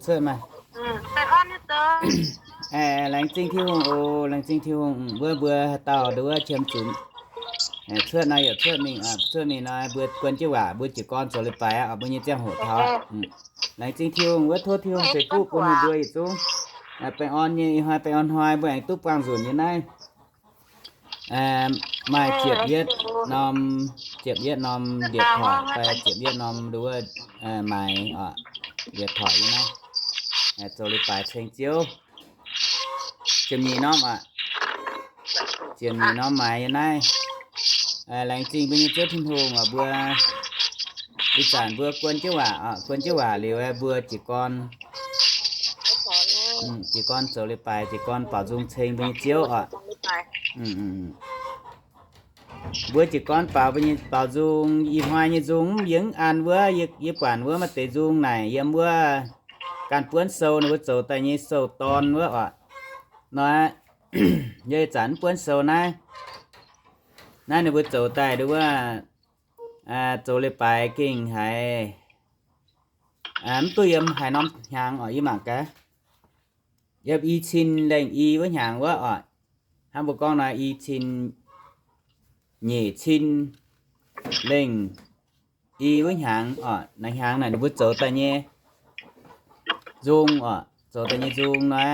Cuotv maaih. Laengz zingh Tin-Hungh oc, laengz zingh Tin-Hungh. Wuov mbuo haaix dauh nduov wuov qiemx zunc, cuotv nor yaac cuotv mingh, cuotv mingh nor mbuo guon jienv waac, mbuo jiez gorn zoux leiz-baaix aqv, mbuo nyei ziangh hoc taux. Laengz zingh Tin-Hungh, wuov tov Tin-Hungh ceix fuqv bun ninh mbuo yietc zungv baengh orn nyei, ih hnoi baengh orn hnoi mbuo aengx duqv buangh nzunc nyei naaiv. Maaih ziepc yietv norm, ziepc yietv norm điện thoại fai ziepc yietv norm nduov, maaiz, điện thoại nyei naaiv, zoux leiz-baaix ceng Ziouv. Ziepc nyeic norm aqv. Ziepc nyeic norm maaiz nyei naaiv. Laengz zingh mbuo nyei Ziouv Tin-Hungh oc. Mbuo ih zanc mbuo guon jienv waac, guon jienv waac liuz mbuo jiez gorn, jiez gorn zoux leiz-baaix, jiez gorn baaux nzung ceng mbuo nyei Ziouv oc. Mbuo jiez gorn baaux mbuo nyei, baaux nzung, ih hnoi nyei nzung yie mv an wuov, yie buatc wuov maaih deix nzung naaic yiem wuov ganh buonv sou ninh mbuo zoux daaih nyei sou-dorn wuov oc. Nor, yie ih zanc mv buonv sou naaiv. Naaiv ninh mbuo zoux daaih nduov wuov, zoux leiz-baaix gengh haiz mv duqv yiem haaix norm hnyangx oc, yie mangc gaax. Yiem i cin lengh i wuov hnyangx wuov oc. Hnangv mbuo gorngv nor i cin, nyeic cin lengh i wuov hnyangx oc. Naaiv hnyangx naaic ninh mbuo zoux daaih nyei nzung oc, zoux daaih nyei nzung nor,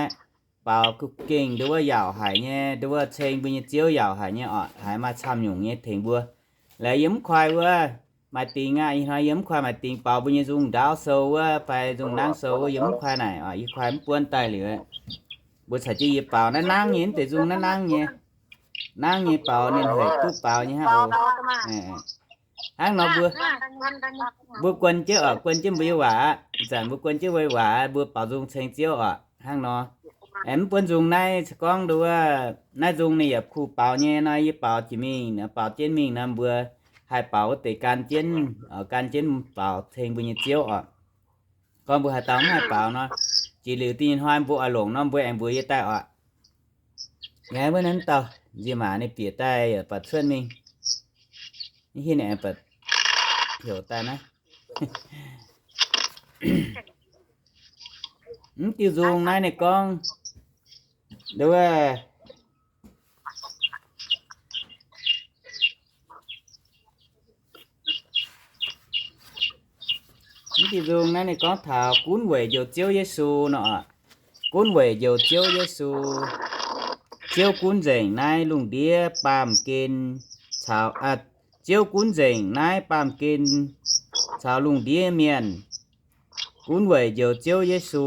baaux gengh nduov wuov yaauc haic nyei, nduov wuov ceng mbuo nyei Ziouv yaauc haic nyei oc, haiz maaih camv nyungc nyei tengx mbuo. Laaix yie mv koi wuov maaih dingx aqv, ih hnoi yie mv koi maaih dingx baaux mbuo nyei nzung ndaauv sou wuov fai nzung nangv sou wuov, yie mv koi naaic oc, yie koi mv buonv daaih liuz. Mbuo caux jienv yie baaux naaiv nangv nyei, mv deix nzung naaiv nangv nyei, nangv nyei baaux ninh hec duqv baaux nyei hnangv oc. Hnangv nor mbuo, mbuo guon jienv oc, guon jienv mbuo nyei waac aqv. Ih zanc mbuo guon jienv mbuo nyei waac, mbuo baaux nzung ceng Ziouv oc. Hnangv nor, aengx mv buonv nzung naaiv, se gorngv nduov wuov naaiv nzung ninh yaac kuh baaux nyei nor, yie baaux jiex mingh, baaux jienv mingh nor mbuo haih baaux wuov deix gan jienv, gan jienv baaux ceng mbuo nyei Ziouv oc. Gorngv mbuo haaix dauh mv haih baaux nor, jiex liuz da'nyeic hnoi mbuo oix longc nor mbuo aengx mbuox yie daaih oc. Yaac wuov naaiv dauh nziex maac ninh bieqc daaih yaac baac cuotv mingh. Mv hiuv ninh aengx baac heuc daaih naaiv. Mv diuh nzung naaiv ninh gorngv, nduov wuov, mv diuh nzung naaiv ninh gorngv taux gunv weic njoux Ziouv Yesu nor. Gunv weic njoux Ziouv Yesu. Ziouv gunv nzengc naaiv lungh ndiev baamh gen caux, Ziouv gunv nzengc naaiv baamh gen caux lungh ndiev mienh. Gunv weic njoux Ziouv Yesu,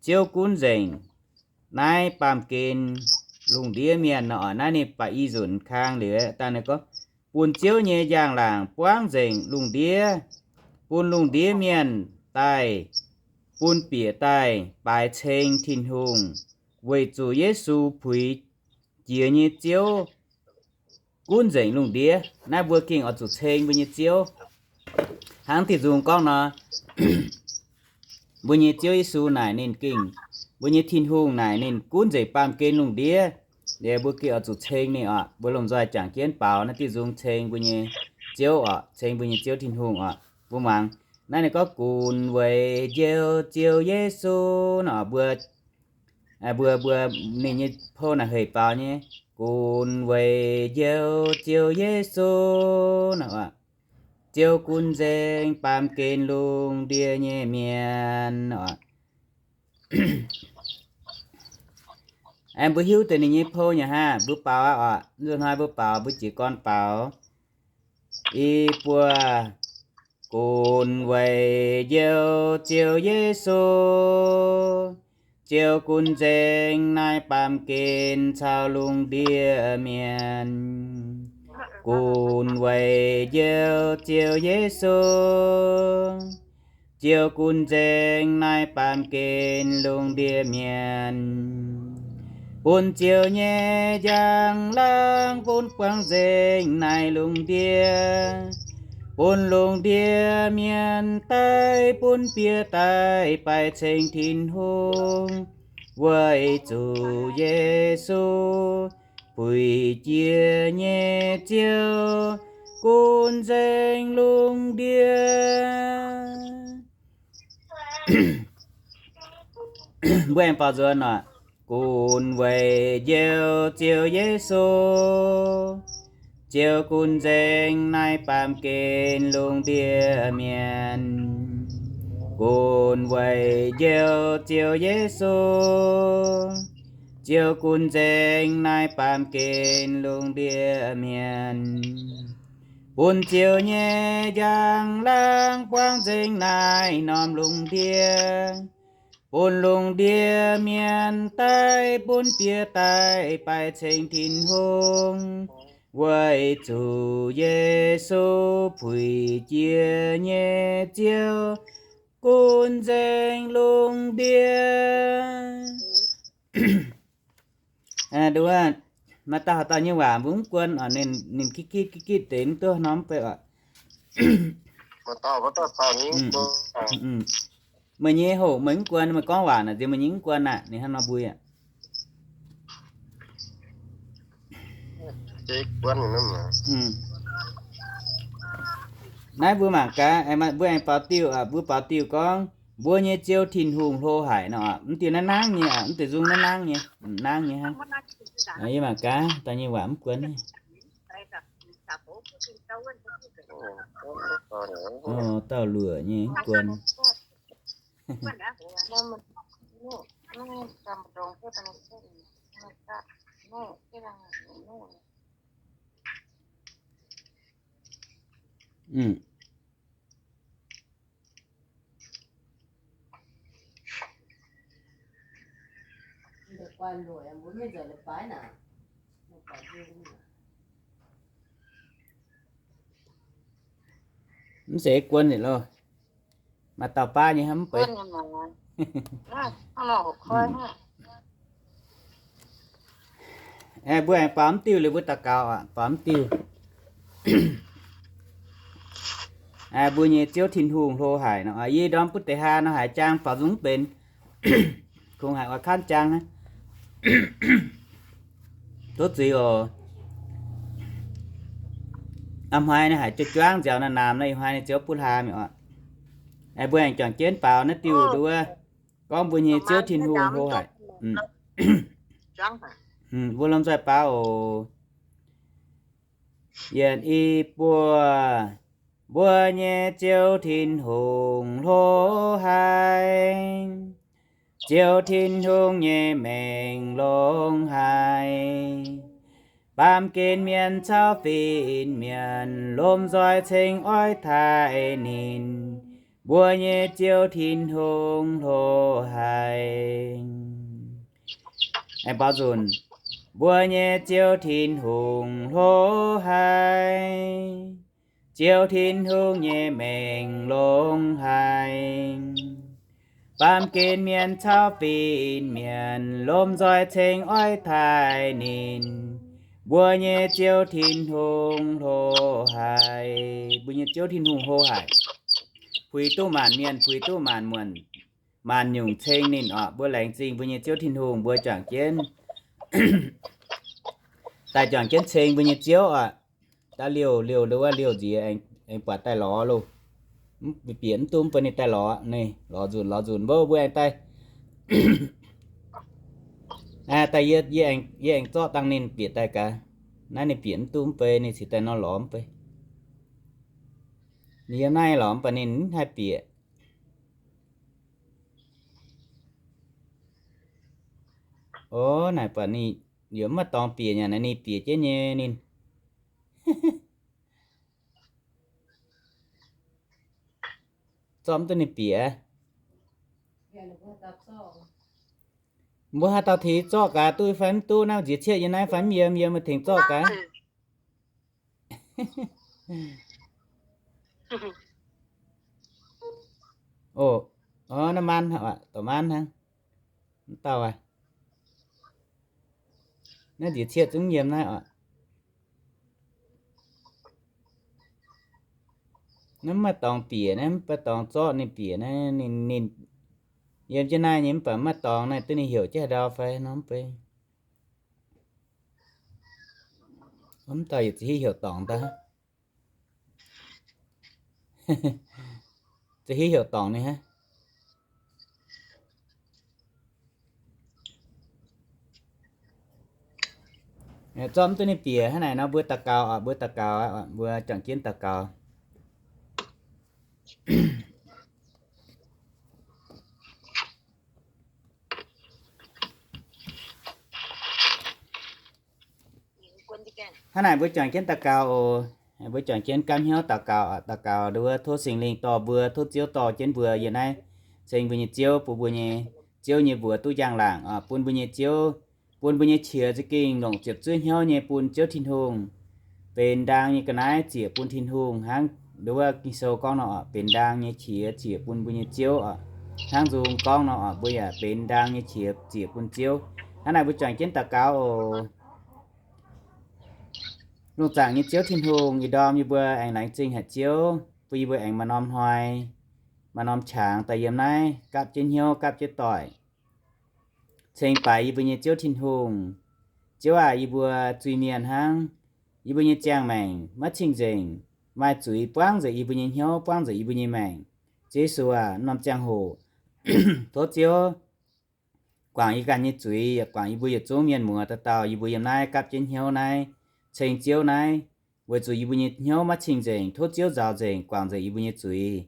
Ziouv gunv nzengc naaiv baamh gen lungh ndiev mienh nor. Naaiv ninh baac i nzunc kang liuz dangh ninh gorngv, bun Ziouv nyei njang-laangc buangv nzengc lungh ndiev, bun lungh ndiev mienh daaih, bun bieqc daaih baaix ceng Tin-Hungh, weic zuqc Yesu puix jiex nyei Ziouv gunv nzengc lungh ndiev. Naaiv mbuo gengh oix zuqc ceng mbuo nyei Ziouv. Hnangv diuh nzung gorngv nor, mbuo nyei Ziouv Yesu naaic ninh gengh, mbuo nyei Tin-Hungh naaic ninh gunv nzengc baamh gen lungh ndiev. Liuz mbuo gengh oix zuqc ceng ninh oc. Mbuo lomh nzoih jangx jienv baaux naaiv diuh nzung ceng mbuo nyei Ziouv oc, ceng mbuo nyei Ziouv Tin-Hungh oc. Mbuo muangx, naaiv ninh gorngv gunv weic njoux Ziouv Yesu nor, mbuo, mbuo, mbuo ninh nyei pou naaic hec baaux nyei, gunv weic njoux Ziouv Yesu nor, Ziouv gunv nzengc baamh gen lungh ndiev nyei mienh oc. Aengx mbuo hiuv deix ninh nyei pou nyei hnangv, mbuo baaux aqv oc. Nzunc hnoi mbuo baaux, mbuo jiez gorn baaux. I buo. Gunv weic njoux Ziouv Yesu, Ziouv gunv nzengc naaiv baamh gen caux lungh ndiev mienh. Gunv weic njoux Ziouv Yesu, Ziouv gunv nzengc naaiv baamh gen lungh ndiev mienh. Bun Ziouv nyei njang-laangc bun buangv nzengc naaiv lungh ndiev, bun lungh ndiev mienh daaih, bun bieqc daaih baaix ceng Tin-Hungh, weic zuqc Yesu puix jiex nyei Ziouv gunv nzengc lungh ndiev. Mbuo aengx baaux nzuonx oc. Gunv weic Njoux Ziouv Yesu, Ziouv gunv nzengc naaiv baamh gen lungh ndiev mienh. Gunv weic Njoux Ziouv Yesu, Ziouv gunv nzengc naaiv baamh gen lungh ndiev mienh. Bun Ziouv nyei njang-laangc buangv nzengc naaiv norm lungh ndiev, bun lungh ndiev mienh daaih, bun biei daaih baih ceng Tin-Hungh, weic zuqc Yesu puix jiex nyei Ziouv gunv nzengc lungh ndiev. Maaih dauh haaix dauh nyei waac mbuo mv guon oc, ninh gitv gitv gitv gitv deix mv duqv norm bei oc. Meih nyei hoc meih mv guon, meih gorngv waac naaic nziex meih nyei mv guon aqv, ninh hnangv nor mbuo aqv. Naaiv mbuo mangc gaax, mbuo aengx baaux diuh, mbuo baaux diuh gorngv, mbuo nyei Ziouv Tin-Hungh hlo haic nor, mv diuh naaiv nangv nyei, mv deix nzung naaiv nangv nyei, nangv nyei hnangv. Yie mangc gaax, dauh nyei waac mv guon. Dauh luoqc nyei mv guon. Mv zeiz guon loh. Maaih dauh baav nyei hnangv mv bei. Mbuo aengx baaux mv diuh liuz mbuo daux gaux, baaux mv diuh. Mbuo nyei Ziouv Tin-Hungh hlo haic nor, yie ndorm butv deix haa nor haiz jaang baaux nzung mv benx. Kungx haiz oix kanv jaang hnangv. Tov zuiz oc. A'hmai ninh haiz juang-juangv nziaaux naamh naamh nor, ih hnoi ninh ziouc butv haa mi'aqv oc. Mbuo aengx juangc jienv baaux naaiv diuh nduov, gorngv mbuo nyei Ziouv Tin-Hungh hlo haic. Mbuo lomh nzoih baaux oc. Yietc, i, buo. Mbuo nyei Ziouv Tin-Hungh hlo haic. Ziouv Tin-Hungh nyei mengh longx haic. Baamh gen mienh caux fin-mienh lomh nzoih ceng oix taaih ninh. Mbuo nyei Ziouv Tin-Hungh hlo haic. Mbuo nyei Ziouv Tin-Hungh hlo haic. Ziouv Tin-Hungh nyei mengh longx haic. Baamh gen mienh caux fin-mienh lomh nzoih ceng oix taaih ninh. Mbuo nyei Ziouv Tin-Hungh hlo haic. Mbuo nyei Ziouv Tin-Hungh hlo haic. Puix duqv maanc mienh, puix duqv maanc muonc, maanc nyungc ceng ninh oc. Mbuo laengz zingh mbuo nyei Ziouv Tin-Hungh, mbuo juangc jienv, daaih juangc jienv ceng mbuo nyei Ziouv oc. Da'liouh liouh nduov liouh nziex aengx buatc daaih lorz loh. Bieqc mv duqv mv bei ninh daaih lorz, ninh lorz nzunc lorz nzunc mbuo mbuo aengx daaih. Daaih yie, yie aengx zorqv dangh ninh bieqc daaih gaax. Naaiv ninh bieqc mv duqv mv bei ninh cingx daaih nor lorz mv bei. Ninh yiem naaiv lorz mv baac ninh mv haih bieqc. O, naaic buatc ninh yaac mv maaih dorngx bieqc nyei, naaiv ninh bieqc jienv nyei ninh. Zorqv mv duqv ninh bieqc. Mbuo haaix dauh tengx zorqv gaax duqv fai mv duqv naaiv nziex cietv yiem naaiv fai mv yiem, yiem meih tengx zorqv gaax. O, naaiv maanv, dorh maanv hnangv. Mv dauh aqv. Naaiv nziex cietv zungv yiem naaiv oc. Naaiv mv maaih dorngx bieqc naaiv, mv baac dorngx zorqv ninh bieqc naaiv, ninh, ninh yiem jienv naaiv nyei mv baac mv maaih dorngx naaiv duqv ninh heuc jienv haaix ndau fai nor mv bei. Mv dauh yietc za'hiuv heuc dorngx daaih. Za'hiuv heuc dorngx ninh hnangv. Zorqv mv duqv ninh bieqc hnangv naaic nor, mbuo daux gaux oc, mbuo daux gaux, mbuo juangc jienv daux gaux. Hnangv naaic mbuo juangc jienv daux gaux oc. Mbuo juangc jienv gaamv hnyouv daux gaux, daux gaux nduov tov Singx Lingh dorh mbuo, tov Ziouv dorh jienv mbuo yiem naaiv ceng mbuo nyei Ziouv, bun mbuo nyei Ziouv nyei mbuox duqv njang-laangc oc, bun mbuo nyei Ziouv, bun mbuo nyei qiex za'gengh longc ziepc zuoqv hnyouv nyei bun Ziouv Tin-Hungh, benx ndaang nyei ga'naaiv ziec bun Tin-Hungh hnangv nduov Ging-Sou gorngv nor oc, benx ndaang nyei qiex ziec bun mbuo nyei Ziouv oc. Hnangv nzung gorngv nor oc, mbuo yaac benx ndaang nyei qiex ziec bun Ziouv. Hnangv naaic mbuo juangc jienv daux gaux oc. Lungh zaangc nyei Ziouv Tin-Hungh, ih ndorm yie mbuo aengx laengz zingh haic Ziouv, bun yie mbuo aengx maaih norm hnoi, maaih norm qangx daaih yiem naaiv gapv jienv hnyouv gapv jienv doic, ceng baaix yie mbuo nyei Ziouv Tin-Hungh. Ziouv aac, yie mbuo zuiz-mienh hnangv, yie mbuo nyei ziangh maengc maiv cing-nzengc, maaih zuiz buangv nzengc yie mbuo nyei hnyouv, buangv nzengc yie mbuo nyei maengc. Ziouv Yesu aac, norm ziangh hoc tov Ziouv guangc yie ganh nyei zuiz, yaac guangc yie mbuo yietc zungv mienh muoz dauh dauh, yie mbuo yiem naaiv gapv jienv hnyouv naaiv, ceng Ziouv naaiv, weic zuqc yie mbuo nyei hnyouv maiv cing-nzengc. Tov Ziouv nzaaux nzengc, guangc nzengc yie mbuo nyei zuiz,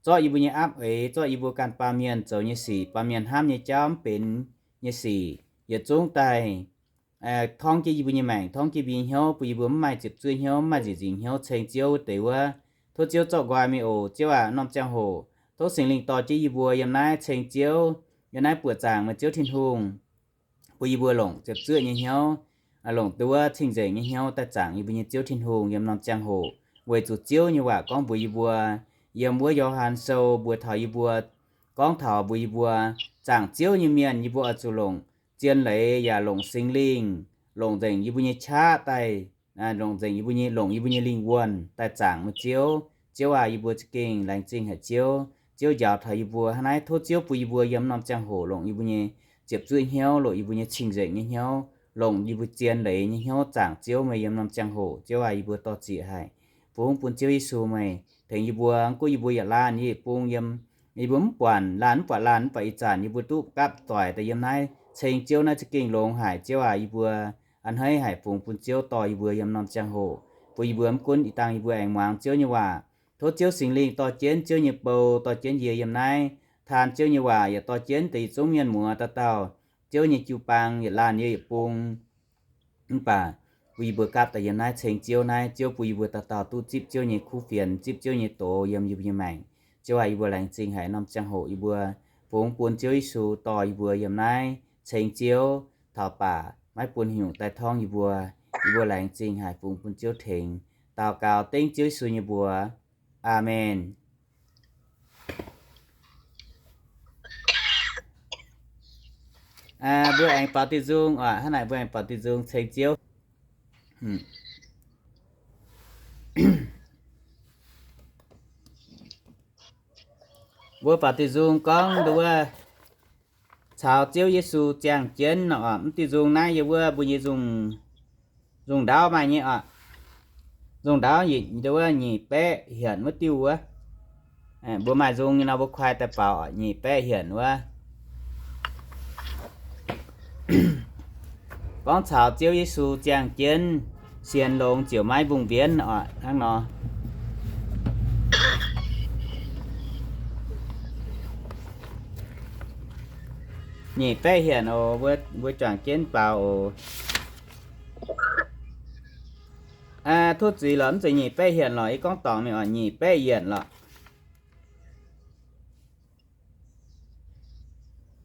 zorqv yie mbuo nyei apv eix, zorqv yie mbuo ganh baamh mienh zoux nyei sic, baamh mienh hnamv nyei jauv mv benx nyei sic, yietc zungv daaih torngv jienv yie mbuo nyei maengc, torngv jienv mbuo nyei hnyouv, bun yie mbuo mv maaih ziepc zuoqv hnyouv, mv maaih nziec nzingc hnyouv, ceng Ziouv wuov deix wuov. Tov Ziouv zorqv nqoi meih oc. Ziouv aac, norm ziangh hoc tov Singx Lingh dorh jienv yie mbuo yiem naaiv ceng Ziouv, yiem naaiv buoqc zaangc meih Ziouv Tin-Hungh, bun yie mbuo longc ziepc zuoqv nyei hnyouv, longc duqv wuov cing-nzengc nyei hnyouv daaih zaangc yie mbuo nyei Ziouv Tin-Hungh yiem norm ziangh hoc, weic zuqc Ziouv nyei waac gorngv mbuox yie mbuo, yiem wuov Yo^han Sou mbuox taux yie mbuo, gorngv taux mbuox yie mbuo, zaangc Ziouv nyei mienh yie mbuo oix zuqc longc zien leiz yaac longc Singx Lingh, longc nzengc yie mbuo nyei qaqv daaih, longc nzengc yie mbuo nyei, longc yie mbuo nyei lingh wuonh daaih zaangc meih Ziouv. Ziouv aac, yie mbuo za'gengh laengz zingh haic Ziouv. Ziouv njaaux taux yie mbuo hnangv naaiv, tov Ziouv bun yie mbuo yiem norm ziangh hoc longc yie mbuo nyei ziepc zuoqv hnyouv, longc yie mbuo nyei cing-nzengc nyei hnyouv, longc yie mbuo zien leiz nyei hnyouv zaangc Ziouv meih yiem norm ziangh hoc. Ziouv aac, yie mbuo dor-ziec haic. Fungx bun Ziouv Yesu meih tengx yie mbuo, mv gunv yie mbuo yietc laanh yietc bung yiem, yie mbuo mv buatc laanh mv buatc laanh mv baac ih zanc yie mbuo duqv gapv doic daaih yiem naaiv ceng Ziouv naaiv za'gengh longx haic. Ziouv aac, yie mbuo a'hneiv haic, fungx bun Ziouv dorh yie mbuo yiem norm ziangh hoc, bun yie mbuo mv gunv ih dangh yie mbuo aengx muangx Ziouv nyei waac, tov Ziouv Singx Lingh dorh jienv Ziouv nyei bou, dorh jienv yie yiem naaiv taan Ziouv nyei waac, yaac dorh jienv deix yietc zungv mienh muoz dauh dauh, Ziouv nyei jiu-baang yietc laanh yie yietc bung. Mv baac bun yie mbuo gapv daaih yiem naaiv ceng Ziouv naaiv, Ziouv bun yie mbuo dauh dauh duqv zipv Ziouv nyei kuv fienx, zipv Ziouv nyei doz yiem yie mbuo nyei maengc. Ziouv aac, yie mbuo laengz zingh haic norm ziangh hoc yie mbuo fungx bun Ziouv Yesu dorh yie mbuo yiem naaiv ceng Ziouv, taux baac maiv bun haaix nyungc daaih torngv yie mbuo. Yie mbuo laengz zingh haic, fungx bun Ziouv tengx, daux gaux dengv Ziouv Yesu nyei mbuox. Aamen. Mbuo aengx baaux diuh nzung oc. Hnangv naaic mbuo aengx baaux diuh nzung ceng Ziouv. Mbuo baaux diuh nzung gorngv nduov wuov caux Ziouv Yesu ziangh jienv nor oc. Mv diuh nzung naaiv yiem wuov mbuo nyei nzung ndaauv maaih nyei oc. Nzung ndaauv nduov wuov nyic baeqv hienc wuov diuh wuov. Mbuo maaih nzung nyei nor mbuo kuaai daaih baaux oc, nyic baeqv hienc wuov. Gorngv caux Ziouv Yesu ziangh jienv, sienx longx ziouc maiv mbungh mbienv oc, hnangv nor. Nyic baeqv hienc oc, mbuo juangc jienv baaux oc. Tov zuiz lorqc, mv zeiz nyic baeqv hienc lorqc, yie gorngv dorngc mingh oc, nyic baeqv yienc lorqc.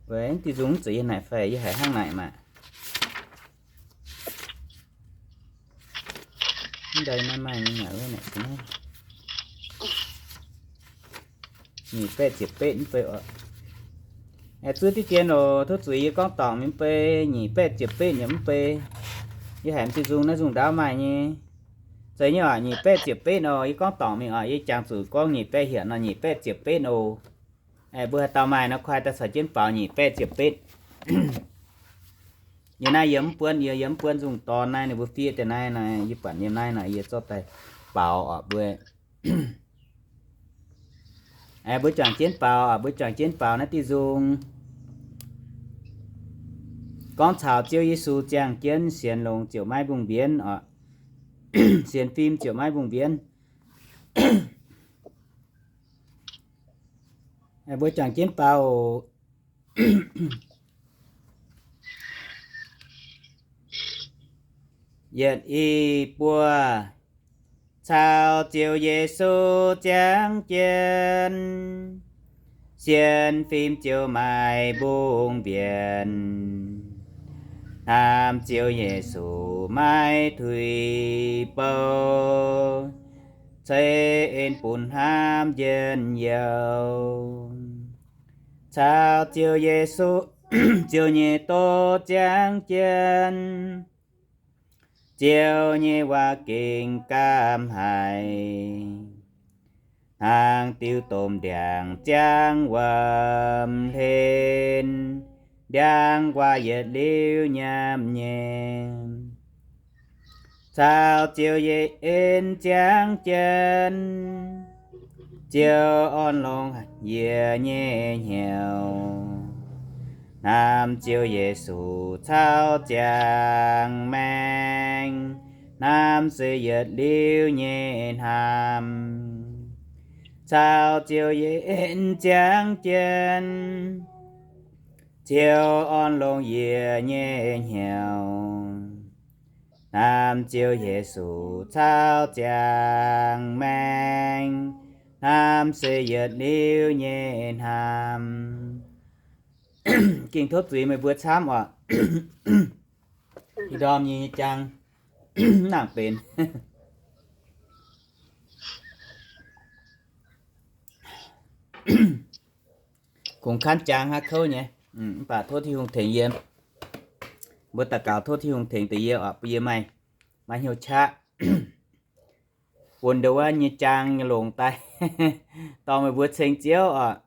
Weic diuh nzung mv zeiz yie naaic fai yie haiz hnangv naaic maah. Nyic baeqv ziepc betv mv bei oc. Zuov diqv dien oc, tov zuiz yie gorngv dorngc mingh mv bei, nyic baeqv ziepc betv yaac mv bei. Yie haiz diuh nzung naaiv nzung ndaauv maaih nyei. Zeiz nyei oc, nyic baeqv ziepc betv oc, yie gorngv dorngc mingh oc, yie jangx zuqc gorngv nyic baeqv hienc nor nyic baeqv ziepc betv oc. Mbuo haaix dauh maaih nor kuaai daaih caux jienv baaux nyic baeqv ziepc betv. Yie naaiv yie mv buonv, yie yie mv buonv nzung dorn naaiv, ninh mbuo fiev deix naaiv, naaiv yie buatc yiem naaiv nor yie zorqv daaih baaux oc mbuo. Mbuo juangc jienv baaux, mbuo juangc jienv baaux naaiv diuh nzung. gorngv caux Ziouv Yesu ziangh jienv, sienx longx ziouc maiv mbungh mbienv oc. Sienx fim ziouc maiv mbungh mbienv. Mbuo juangc jienv bau. Yietc, i, buo. Caux Ziouv Yesu ziangh jienv, sienx fim ziouc maiv mbungh mbienv. Hnamv Ziouv Yesu maiv tuix bou, ceix en bun hnamv njien-youh. Caux Ziouv Yesu, Ziouv nyei doz ziangh jienv, Ziouv nyei waac gengh gaamv haic, hnangv diuh domh ndiangx-ziangv wuom hlen, ndiangx-nquaah yietc liuz nyiemv nyei. Caux Ziouv Yesu en ziangh jienv, Ziouv orn longx yie nyei hnyouv. Hnamv Ziouv Yesu caux ziangh maengh, hnamv se yietc liuz nyei hnamv. Caux Ziouv Yesu en ziangh jienv, Ziouv orn longx yie nyei hnyouv. Hnamv Ziouv Yesu caux ziangh maengh, hnamv se yietc liuz nyei hnamv. Ging tov zuiz meih mbuo camv oc. Ih ndorm nyei jaang mv nangc benx. Kungx kanv jaang haav kouv nyei. Mv baac tov Tin-Hungh tengx yie. Mbuo daux gaux tov Tin-Hungh tengx deix yie oc, bun yie maaih, maaih hnyouv qaqv bun ndau wuov nyei jaang nyei longx daaih dorh meih mbuo ceng Ziouv oc.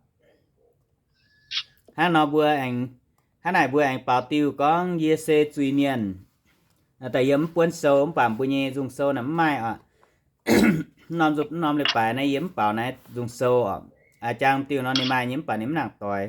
Hnangv nor mbuo aengx, hnangv naaic mbuo aengx baaux diuh gorngv yie se zuiz-mienh. Daaih yie mv buonv sou, mv baac mbuo nyei nzung sou naaic mv maaih oc. Mv norm, mv norm leiz-baaix naaiv yie mv baaux naaiv nzung sou oc. Aa, jaang diuh nor ninh maaih nyei mv baac ninh mv nangc doix.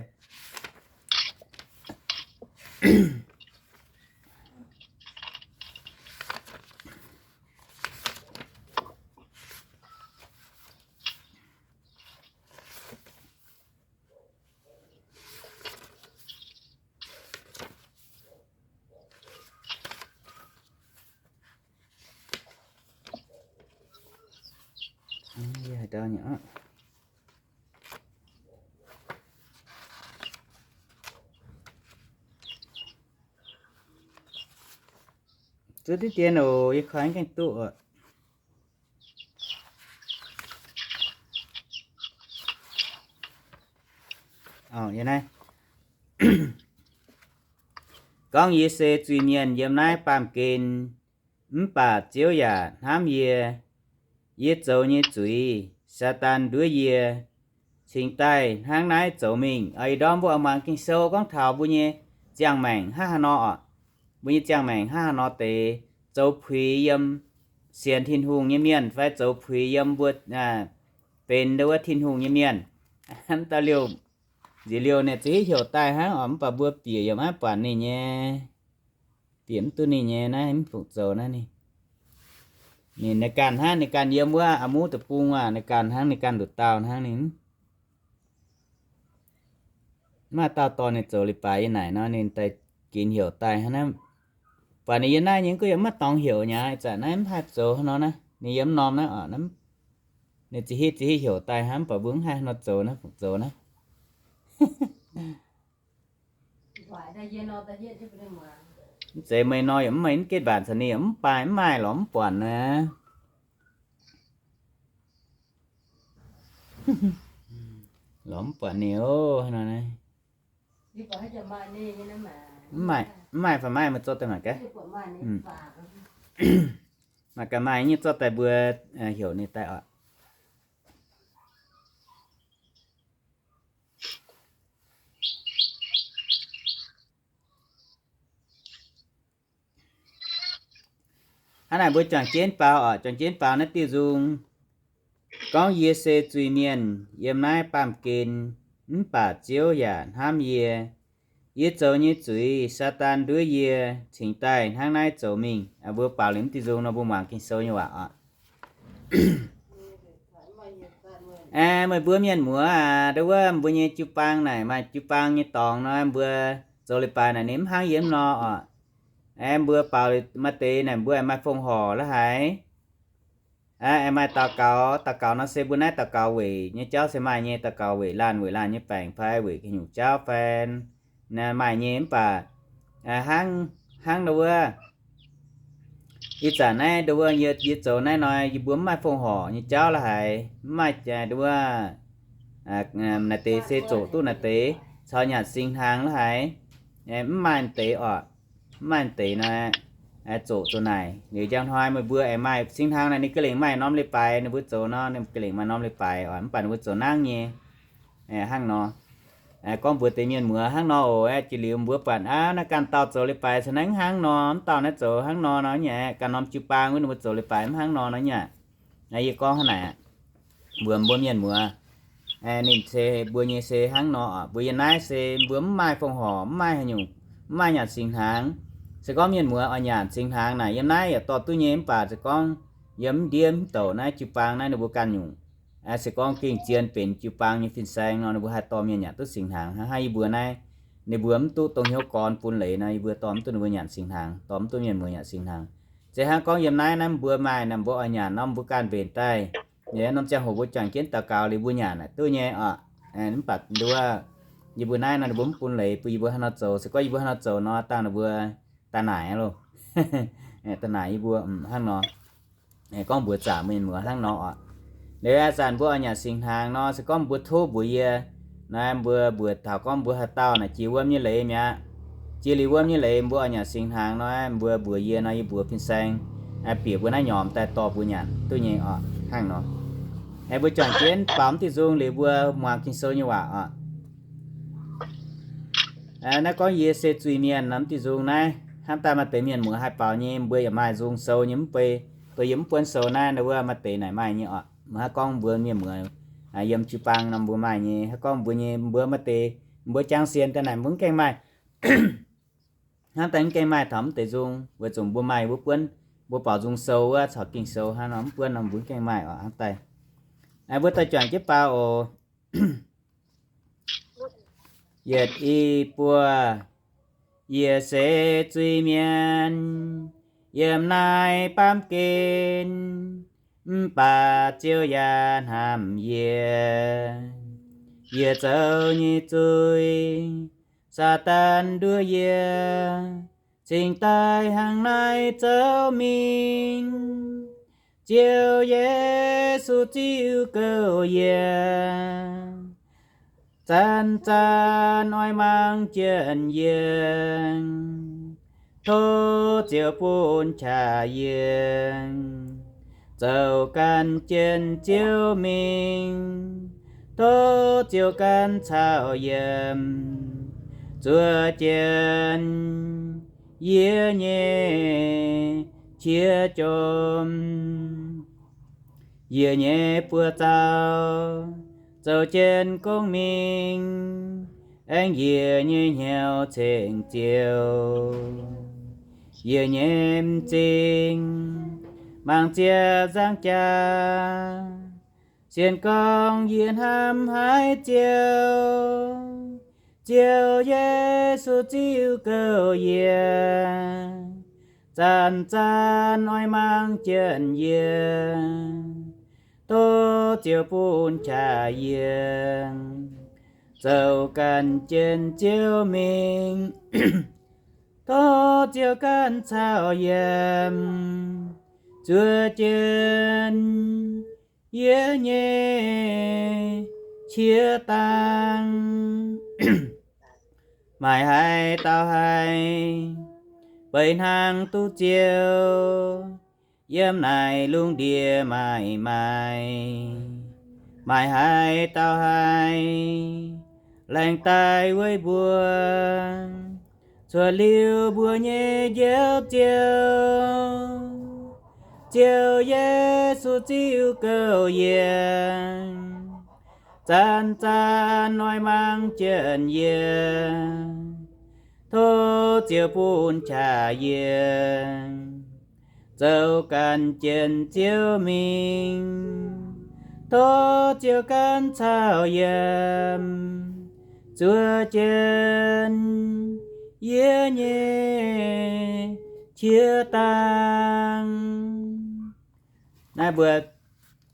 Zuov diqv dien oc, yie koi gaengh duqv oc. Gorngv yie se zuiz-mienh yiem naaiv baamh gen, mv baac Ziouv yaac hnamv yie. Yie zoux nyei zuiz, Saadaan nduov yie, cingx daaih hnangv naaiv zoux mingh. Ih ndorm mbuo muangx Ging-Sou gorngv taux mbuo nyei ziangh maengc hnangv haaix nor oc. Mbuo nyei ziangh maengc hnangv haaix nor deix, zoux puix yiem sienx Tin-Hungh nyei mienh fai zoux puix yiem mbuo benx ndau wuov Tin-Hungh nyei mienh. Mv dauh liouh, nziex liouh ninh za'gengh heuc daaih hnangv oc, mv baac mbuo bieqc yaac maiv buatc ninh nyei. Bieqc mv duqv ninh nyei naaiv, mv fungc zoux naaiv ninh. Ninh, ninh ganh hnangv, ninh ganh yiem wuov a'muv deic-bung aac, ninh ganh hnangv, ninh ganh nduqc dauh hnangv ninh. Maaih dauh dorh ninh zoux leiz-baaix yiem naaic nor, ninh daaih ginx heuc daaih hnangv naaiv. Buatc ninh yiem naaiv nyei, mv gunv yaac mv maaih dorngx heuc nyei. Ih zanc naaiv mv haih zoux haaix nor naaiv, ninh yiem norm naaiv oc, ninh za'gengh, za'gengh heuc daaih hnangv, mv baac mbuo mv haih haaix nor zoux naaiv, fungc zoux naaiv. Mv zeiz meih nor yaac mv maaih mv gen mbaanc caux ninh yaac mv baaih mv maaih lorz mv buatc naaiv. Lorz mv buatc ninh oc, hnangv nor naaiv. Mv maaih, mv maaih fai maaih, meih zorqv daaih mangc gaax. Mangc gaax maaih nyei zorqv daaih mbuo heuc ninh daaih oc. Hnangv naaic mbuo juangc jienv baaux oc, juangc jienv baaux naaiv diuh nzung. Gorngv yie se zuiz-mienh yiem naaiv baamh gen, mv baac Ziouv yaac hnamv yie. Yie zoux nyei zuiz, Saadaan nduov yie cingx daaih hnangv naaiv zoux mingh. Mbuo baaux liuz mv diuh nzung nor mbuo muangx Ging-Sou nyei waac oc. Aeqv, meih mbuo mienh muoz aac, ndo wuov mbuo nyei jiu-baang naaic maaih jiu-baang nyei dorngx nor, mbuo zoux leiz-baaix naaic ninh mv hnangv yie mv nor oc. Aeqv, mbuo baaux maaih deix naaic mbuo aengx maaih fongc horc la'haic. Aeqv, maaih daux gaux, daux gaux nor se mbuo naaiv daux gaux weic nyei jauv se maaih nyei, daux gaux weic laanh weic laanh nyei baengc fai weic ganh nyungc jauv fai maaih nyei. Mv baac hnangv, hnangv ndo wuov ih zanc naaiv ndo wuov yie, yie zoux naaiv nor yie mbuo mv maaih fongc horc nyei jauv la'haic, mv maaih ndo wuov naaiv deix se zoqc duqv naaiv deix caux nyanc singx hnaangx la'haic, mv maaih deix oc. Mv maaih deix nor, zoqc zoux naaic. Liuz njang hnoi meih mbuo aengx maaih singx hnaangx naaic ninh ga'lengc maaih norm leiz-baaix, ninh mbuo zoux nor ninh ga'lengc maaih norm leiz-baaix oc, mv baac ninh mbuo zoux nangv nyei. Hnangv nor, gorngv mbuox deix mienh muoz hnangv nor oc. Jiex liuz mbuo buatc aav naaiv ganh dauh zoux leiz-baaix se naaiv hnangv nor, mv dauh naaiv zoux hnangv nor nor nyei, ganh norm jiu-baang wuov ninh mbuo zoux leiz-baaix mv hnangv nor nor nyei. Yie gorngv hnangv naaic mbuox mbuo mienh muoz, ninh se mbuo nyei se hnangv nor oc. Mbuo yiem naaiv se mbuo mv maaih fongc horc, mv maaih haaix nyungc, mv maaih nyanc singx hnaangx. Se gorngv mienh muoz oix nyanc singx hnaangx naaic, yiem naaiv yaac dorh duqv nyei. Mv baac se gorngv yiem mv ndiev mv douc naaiv jiu-baang naaiv ninh mbuo ganh nyungc, se gorngv gengh zien benx jiu-baang nyei fin-saeng nor, ninh mbuo haih dorh mienh nyanc duqv singx hnaangx. Hnangv haaix yie mbuo naaiv, ninh mbuo mv duqv dongh hnyouv gorn bun leiz nor, yie mbuo dorh mv duqv ninh mbuo nyanc singx hnaangx, dorh mv duqv mienh muoz nyanc singx hnaangx. Se hnangv gorngv yiem naaiv naaiv mbuo maaih naaic mbuo oix nyanc nor mbuo ganh mbenc daaih. Yiem norm ziangh hoc mbuo juangc jienv daux gaux liuz mbuo nyanc naaic duqv nyei oc. Mv baac nduov, yie mbuo naaiv nor ninh mbuo mv bun leiz bun yie mbuo hnangv nor zoux. Se gorngv yie mbuo hnangv nor zoux nor, dangh ninh mbuo daaih naaic loh. Daaih naaic yie mbuo hnangv nor. Gorngv mbuox zaqc mienh muoz hnangv nor oc. Liuz ih zanc mbuo oix nyanc singx hnaangx nor, se gorngv mbuo tov mbuox yie, naaiv mbuo mbuox taux gorngv mbuo haaix dauh naaic jiex wuom nyei leiz mi'aqv. Jiex liuz wuom nyei leiz mbuo oix nyanc singx hnaangx nor, mbuo mbuox yie nor, yie mbuox fin-saeng bieqc mbuo naaiv nyormx daaih dorh mbuo nyanc duqv nyei oc. Hnangv nor, mbuo juangc jienv baaux mv diuh nzung liuz mbuo muangx Ging-Sou nyei waac oc. Naaiv gorngv yie se zuiz-mienh nor, mv diuh nzung naaiv hnamv daaih maaih deix mienh muoz haih baaux nyei, mbuo yaac maaih nzung sou nyei mv bei, dongh yie mv buonv sou naaiv, wuov maaih deix naaic maaih nyei oc. Mv haih gorngv mbuo mienh muoz yiem jiu-baang nor mbuo maaih nyei. Haih gorngv mbuo nyei mbuo maaih deix mbuo jang sienx daaih naaic mbuo mv gaengh maaih. Hnamv daaih mv gaengh maaih taux mv deix nzung, weic zuqc mbuo maaih wuov buonv, mbuo baaux nzung sou wuov caux Ging-Sou hnangv nor, mv buonv nor mbuo mv gaengh maaih oc. Hnamv daaih mbuo daaih juangc jienv baaux oc. Yietc i buo. Yie se zuiz-mienh, yiem naaiv baamh gen, mv baac Ziouv yaac hnamv yie. Yie zoux nyei zuiz, Saadaan nduov yie, cingx daaih hnangv naaiv zoux mingh. Ziouv Yesu ziux gouv yie, zanc-zanc oix mangc jienv yie. Tov Ziouv bun qaqv yie, zoux ganh jienv Ziouv mingh. Tov Ziouv ganh caux yie, zuov jienv yie nyei qiex jomc. Yie nyei buoz-zaux zoux jienv gong mingh, aengx yie nyei hnyouv ceng Ziouv. Yie nyei m'zing mangc ziepc nzangc jaax, sienx gorngv yie hnamv haiz Ziouv. Ziouv Yesu ziux gouv yie, zanc-zanc oix mangc jienv yie. Tov Ziouv bun qaqv yie, zoux ganh jienv Ziouv mingh. Tov Ziouv ganh caux yie, zuov jienv yie nyei qiex dangh. Maaih haaix dauh haih beiv hnangv duqv Ziouv? Yiem naaic lungh ndiev maaih maaih. Maaih haaix dauh haih laengz daaih weic mbuo, cuotv liuz mbuo nyei Njoux Ziouv? Ziouv Yesu ziux gouv yie, zanc-zanc oix mangc jienv yie. Ziouv bun qaqv yie zoux ganh jienv Ziouv mingh. Tov Ziouv ganh caux yiem zuov jienv yie nyei qiex dangh. Naaiv mbuo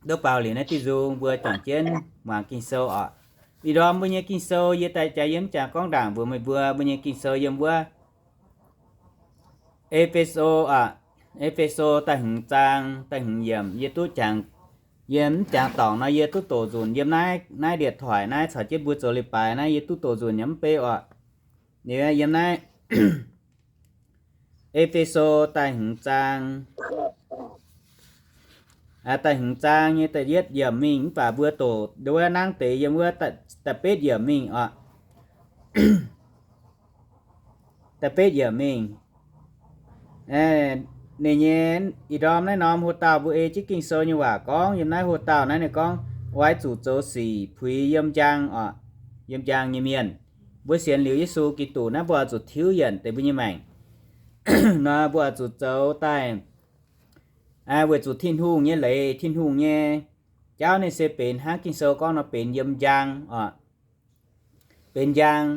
duqv baaux liuz naaiv diuh nzung mbuo juangc jienv muangx Ging-Sou oc. Ih ndorm mbuo nyei Ging-Sou yie daaih jaa yiem jangx gorngv ndaangc mbuox meih mbuo, mbuo nyei Ging-Sou yiem wuov E^fe^so oc, E^fe^so da'hmz zaang da'hmz yiemc. Yie duqv jangx, yie mv jangx dorngc nor yie duqv doqc nzunc yiem naaiv, naaiv điện thoại naaiv caux jienv mbuo zoux leiz-baaix naaiv yie duqv doqc nzunc yaac mv bei oc. Liuz yiem naaiv E^fe^so da'hmz zaang, da'hmz zaang nyei da'yietv yiemc mingh mv baac mbuo doqc nduov wuov nangv deix yiem wuov da'betv yiemc mingh oc. Da'betv yiemc mingh. Ninh nyei ih ndorm naaiv norm hoc-dauh mbuo ei jienv Ging-Sou nyei waac gorngv, yiem naaiv hoc-dauh naaiv ninh gorngv, oix zuqc zoux sic puix yiem njang oc, yiem njang nyei mienh. Mbuo sienx liuz Yesu Giduc naaiv mbuo oix zuqc tiuv yienc deix mbuo nyei maengc nor mbuo oix zuqc zoux daaih weic zuqc Tin-Hungh nyei leiz, Tin-Hungh nyei jauv ninh se benx hnangv Ging-Sou gorngv nor benx yiem njang oc. Benx njang,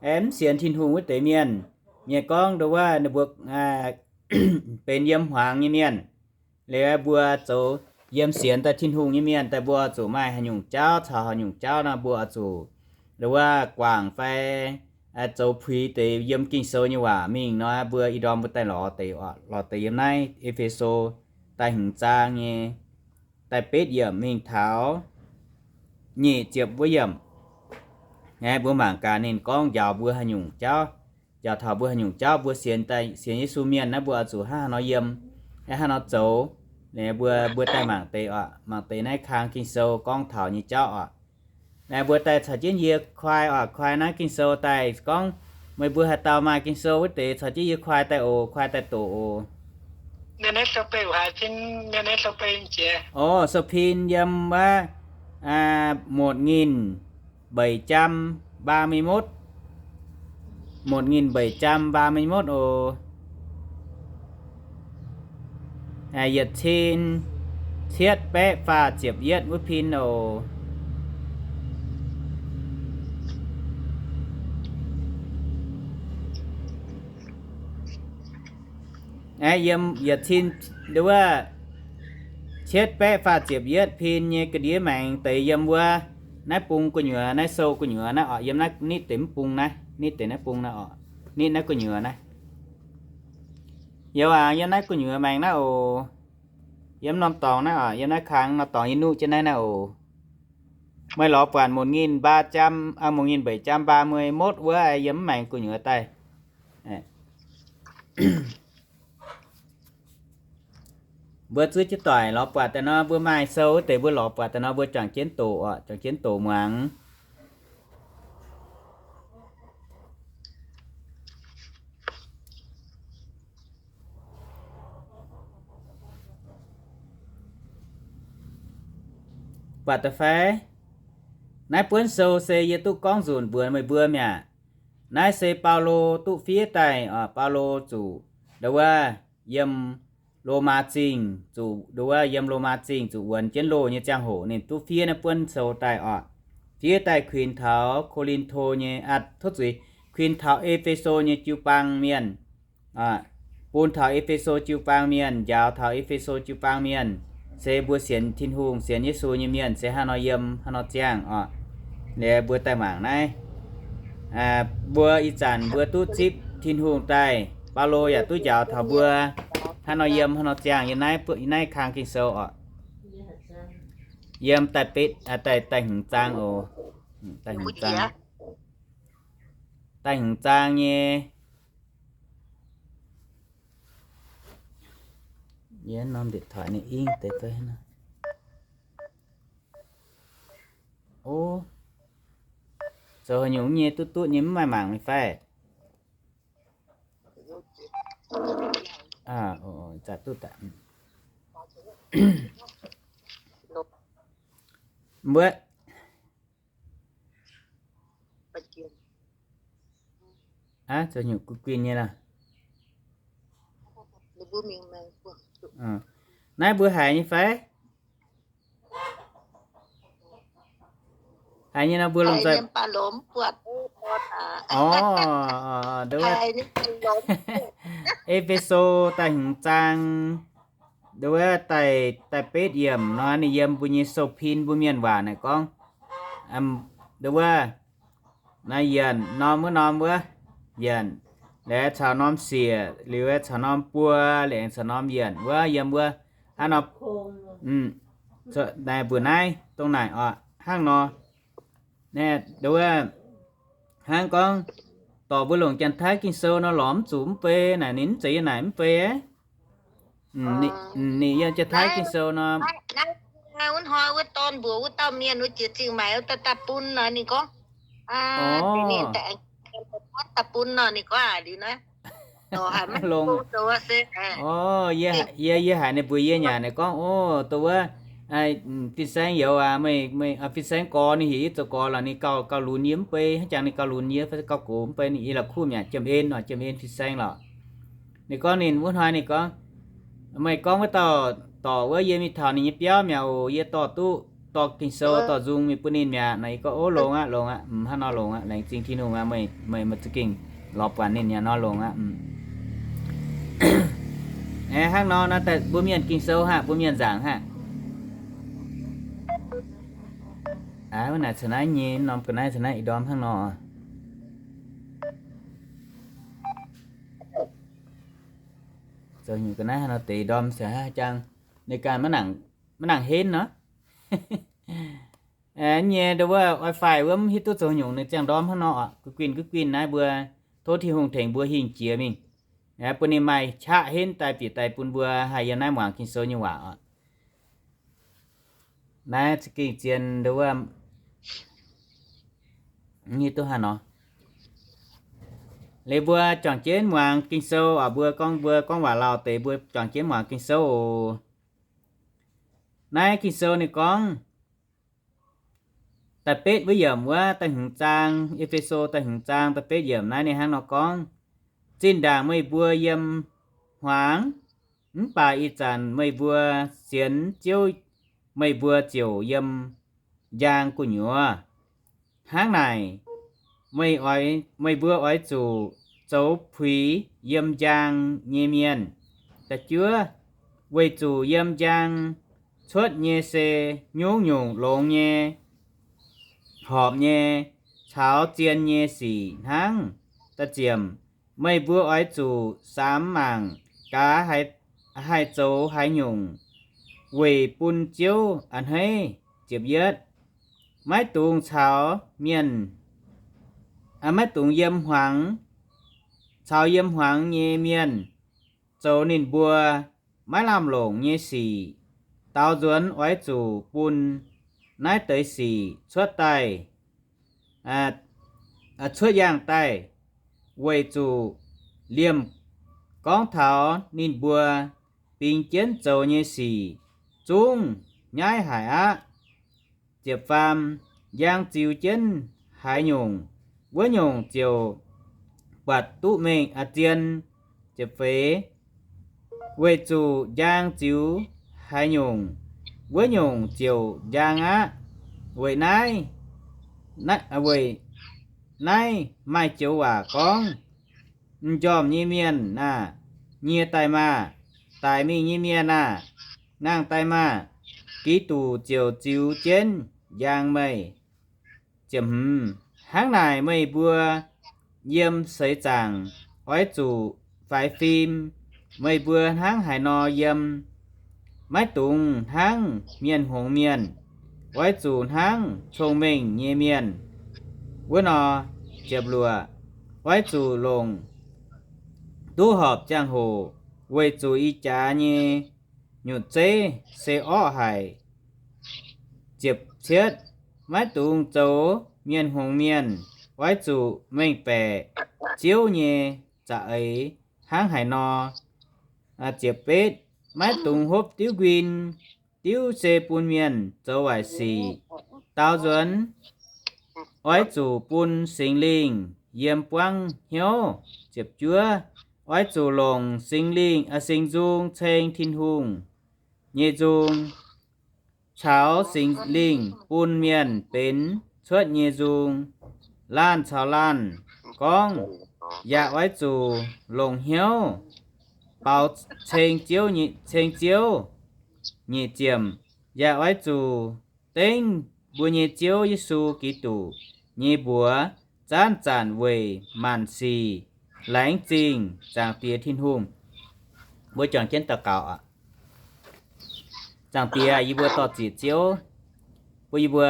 mv sienx Tin-Hungh wuov deix mienh, mienh gorngv nduov wuov ninh mbuo benx yiem hmuangx nyei mienh. Liuz mbuo zoux yiem sienx daaih Tin-Hungh nyei mienh daaih mbuo zuqc maaih haaix nyungc jauv caux haaix nyungc jauv nor mbuo oix zuqc nduov wuov guangc fai zoux puix deix yiem Ging-Sou nyei waac mingh nor mbuo ih ndorm mbuo daaih lorz deix, lorz deix yiem naaiv E^fe^so da'hmz zaang nyei da'betv yiemc mingh taux nyic ziepc wuov yiemc. Mbuo mangc gaax ninh gorngv njaaux mbuo haaix nyungc jauv, njaaux taux mbuo haaix nyungc jauv mbuo sienx, sienx Yesu mienh naaiv mbuo oix zuqc hnangv haaix nor yiem, hnangv haaix nor zoux. Mbuo, mbuo daaih mangc deix oc, mangc deix naaiv kang Ging-Sou gorngv taux nyei jauv oc. Mbuo daaih caux jienv yie kuaai oc, kuaai naaiv Ging-Sou daaih gorngv, meih mbuo haaix dauh maaih Ging-Sou wuov deix caux jienv yie kuaai daaih oc, kuaai daaih doqc oc. Orv, sou pin yiem wuov một nghìn bảy trăm ba mươi mốt, một nghìn bảy trăm ba mươi mốt oc. Yietc cin cietv baeqv faah ziepc yietv wuov pin oc. Yiem yietc cin nduov cietv baeqv faah ziepc yietv pin nyei ga'ndiev maengx deix yiem wuov naaiv bung gu'nyuoz, naaiv sou gu'nyuoz naaiv oc, yiem naaiv nitv deix mv bung naaiv, nitv deix naaiv bung naaiv oc, nitv naaiv gu'nyuoz naaiv. Yiem, yiem naaiv gu'nyuoz maengx naaiv oc. Yiem norm dorngx naaiv oc, yiem naaiv kang norm dorngx yie nuqv jienv naaiv naaiv oc. Meih lorz buatc một nghìn ba trăm, một nghìn bảy trăm ba mươi mốt wuov yiem mv maengx gu'nyuoz daaih. Mbuo zuov jienv doic lorz buatc daaih nor, mbuo maaih sou wuov deix mbuo lorz buatc daaih nor mbuo juangc jienv doqc oc, juangc jienv doqc muangx. Buatc daaih fai? Naaiv buonv sou se yie duqv gorngv nzunc mbuox meih mbuo mi'aqv. Naaiv se Baulo duqv fiev daaih oc. Baulo zuqc nduov wuov yiem Lomaa Zingh zuqc nduov wuov yiem Lomaa Zingh zuqc wuonx jienv loh nyei ziangh hoc ninh duqv fiev naaiv buonv sou daaih oc. Fiev daaih kuinx taux Ko^lin^to nyei, aa, tov zuiz, kuinx taux E^fe^so nyei jiu-baang mienh. Bun taux E^fe^so jiu-baang mienh, njaaux taux E^fe^so jiu-baang mienh, se mbuo sienx Tin-Hungh, sienx Yesu nyei mienh se hnangv nor yiem, hnangv nor ziangh oc. Liuz mbuo daaih mangc naaiv, mbuo ih zanc mbuo duqv zipv Tin-Hungh daaih, Baulo yaac duqv njaaux taux mbuo hnangv nor yiem, hnangv nor ziangh yiem naaiv, naaiv kang Ging-Sou oc. Yiem da'betv, da'hmz zaang oc. Da'hmz zaang, da'hmz zaang nyei. Yie norm điện thoại ninh ing deix fai. O, zoux haaix nyungc nyei duqv duqv nyei mv maaih mangc mingh fai? Aa, o, zaqc duqv daaih. Mbuo Zoux nyungc gu'guin nyei lorqc. Naaiv mbuo haiz nyei fai? Haiz nyei nor mbuo lomh nzoih. Orv, E^fe^so da'hmz zaang, nduov, da'betv yiemc nor ninh yiem mbuo nyei sou-pin mbuo mienh waac naaic gorngv, nduov, naaiv yienc norm wuov norm wuov, yienc, liuz caux norm siec, liuz caux norm buo, liuz caux norm yienc wuov yiem wuov, hnangv nor, mbuoqc naaiv dongh naaic oc, hnangv nor. Nduov, hnangv gorngv dorc mbuo longc Janx-Taiv Ging-Sou nor lorz mv zuqc mv bei naaic, ninh mv zeiz yie naaic mv bei. Ninh yiem Janx-Taiv Ging-Sou nor, wuov hnoi wuov dorn mbuox wuov dauh mienh wuov jiex zingh maaic wuov daaih daaih bun nor, ninh gorngv, daaih bun nor, ninh gorngv liuz naaiv, longx. Orv, yie, yie haiz ninh mbuox yie nyei, ninh gorngv, o, dongh wuov, fin-saeng youz aac, meih, meih, fin-saeng gorx ninh heuc yie zoux gorx lorqc, ninh gauh, gauh lunx yie mv bei, hnangv jangx ninh gauh lunx yie fai gauh gox mv bei, ninh, yie la'kuqv mi'aqv, jiem en oc, jiem en fin-saeng lorqc. Ninh gorngv ninh wuov hnoi ninh gorngv, meih gorngv wuov dauh dorc wuov, yie mingh taux ninh nyei biauv mi'aqv oc, yie dorh duqv, dorh Ging-Sou dorh nzung mingh bun ninh mi'aqv. Naaic yie gorngv, o, longx aqv, longx aqv, hnangv nor longx aqv, laengz zingh Tin-Hungh aqv, meih, meih, meih za'gengh lorz buatc ninh nyei nor longx aqv. Aeqv, hnangv nor naaiv daaih mbuo mienh Ging-Sou haic, mbuo mienh nzaangc haic. Aav, wuov naaic caux naaiv nyei norm ga'naaiv caux naaiv ih ndorm hnangv nor. Zoux nyungc ga'naaiv hnangv nor deix ndorm se jang, ninh ganh maiv nangc henv nor. Nyei ndo wuov wifi wuov mv hiuv duqv zoux nyungc ninh ziangh ndorm hnangv nor oc. Gu'guin gu'guin naaiv mbuo tov Tin-Hungh tengx mbuo hingh jiex mingh, bun ninh maaih qaqv henv daaih bieqc daaih bun mbuo haih yiem naaiv muangx Ging-Sou nyei waac oc. Naaiv za'gengh zien ndo wuov, mv hiuv duqv haaix nor. Liuz mbuo juangc jienv muangx Ging-Sou oc. Mbuo gorngv, mbuo gorngv waac lauh deix, mbuo juangc jienv muangx Ging-Sou oc. Naaiv Ging-Sou ninh gorngv, da'betv wuov yiemc wuov da'hmz zaang, E^fe^so da'hmz zaang da'betv yiemc naaiv ninh hnangv nor gorngv, zinh ndaangc meih mbuo yiem hmuangx, mv baac ih zanc meih mbuo sienx Ziouv, meih mbuo ziouc yiem njang gu'nyuoz. Hnangv naaic, meih oix, meih mbuo oix zuqc zoux puix yiem njang nyei mienh. Da'juov, weic zuqc yiem njang cuotv nyei se nyungc-nyungc longx nyei, horpc nyei, caux zien nyei sic hnangv. Da'ziemc, meih mbuo oix zuqc samx mangc gaax haih zoux haaix nyungc weic bun Ziouv a'hneiv. Ziepc yietv, maiv dungx caux mienh, maiv dungx yiem hmuangx, caux yiem hmuangx nyei mienh zoux ninh mbuo maiv lamh longc nyei sic. Daaux nzuonx oix zuqc bun naaiv deix sic cuotv daaih, cuotv yangh daaih, weic zuqc liemh gorngv taux ninh mbuo bingx jienv zoux nyei sic zungv nyaiv haic aqv. Ziepc faam, njang ziux jienv haaix nyungc, wuov nyungc ziouc buatc duqv mengh a'zien. Ziepc feix, weic zuqc njang ziux haaix nyungc, wuov nyungc ziouc njang aqv. Weic naaiv, weic naaiv maaih joux waac gorngv, m'njormh nyei mienh aah! Nyie daaih maah! Daic mingh nyei mienh aah! Nangh daaih maah! Giduc ziouc ziux jienv njang meih. Ziepc hmz, hnangv naaic meih mbuo yiem seix zaangc oix zuqc faix fim. Meih mbuo hnangv haaix nor yiem, maiv dungx hnangv mienh hngongx mienh. Oix zuqc hnangv cong-mengh nyei mienh wuov nor. Ziepc luoqc, oix zuqc longc duqv horpc ziangh hoc, weic zuqc ih jaax nyei nyutc zeiv se orqv haic. Ziepc cietv, maiv dungx zoux mienh hngongx mienh. Oix zuqc mengh baeqc Ziouv nyei za'eix hnangv haaix nor. Ziepc betv, maiv dungx hopv diuv nquin. Diuv se bun mienh zoux waaic sic. Daaux nzuonx oix zuqc bun Singx Lingh yiem buangv hnyouv. Ziepc juov, oix zuqc longc Singx Lingh, Singx Nzung ceng Tin-Hungh nyei nzung, caux Singx Lingh bun mienh benx cuotv nyei nzung, laanh caux laanh gorngv. Yaac oix zuqc longc hnyouv baaux ceng Ziouv, ceng Ziouv. Nyic ziepc, yaac oix zuqc dengv mbuo nyei Ziouv Yesu Giduc nyei mbuox zanc zanc weic maanc sic. Laengz zingh Zaangc Diex Tin-Hungh. Mbuo juangc jienv daux gaux aqv. Zaangc Diex, yie mbuo dor-ziec Ziouv, bun yie mbuo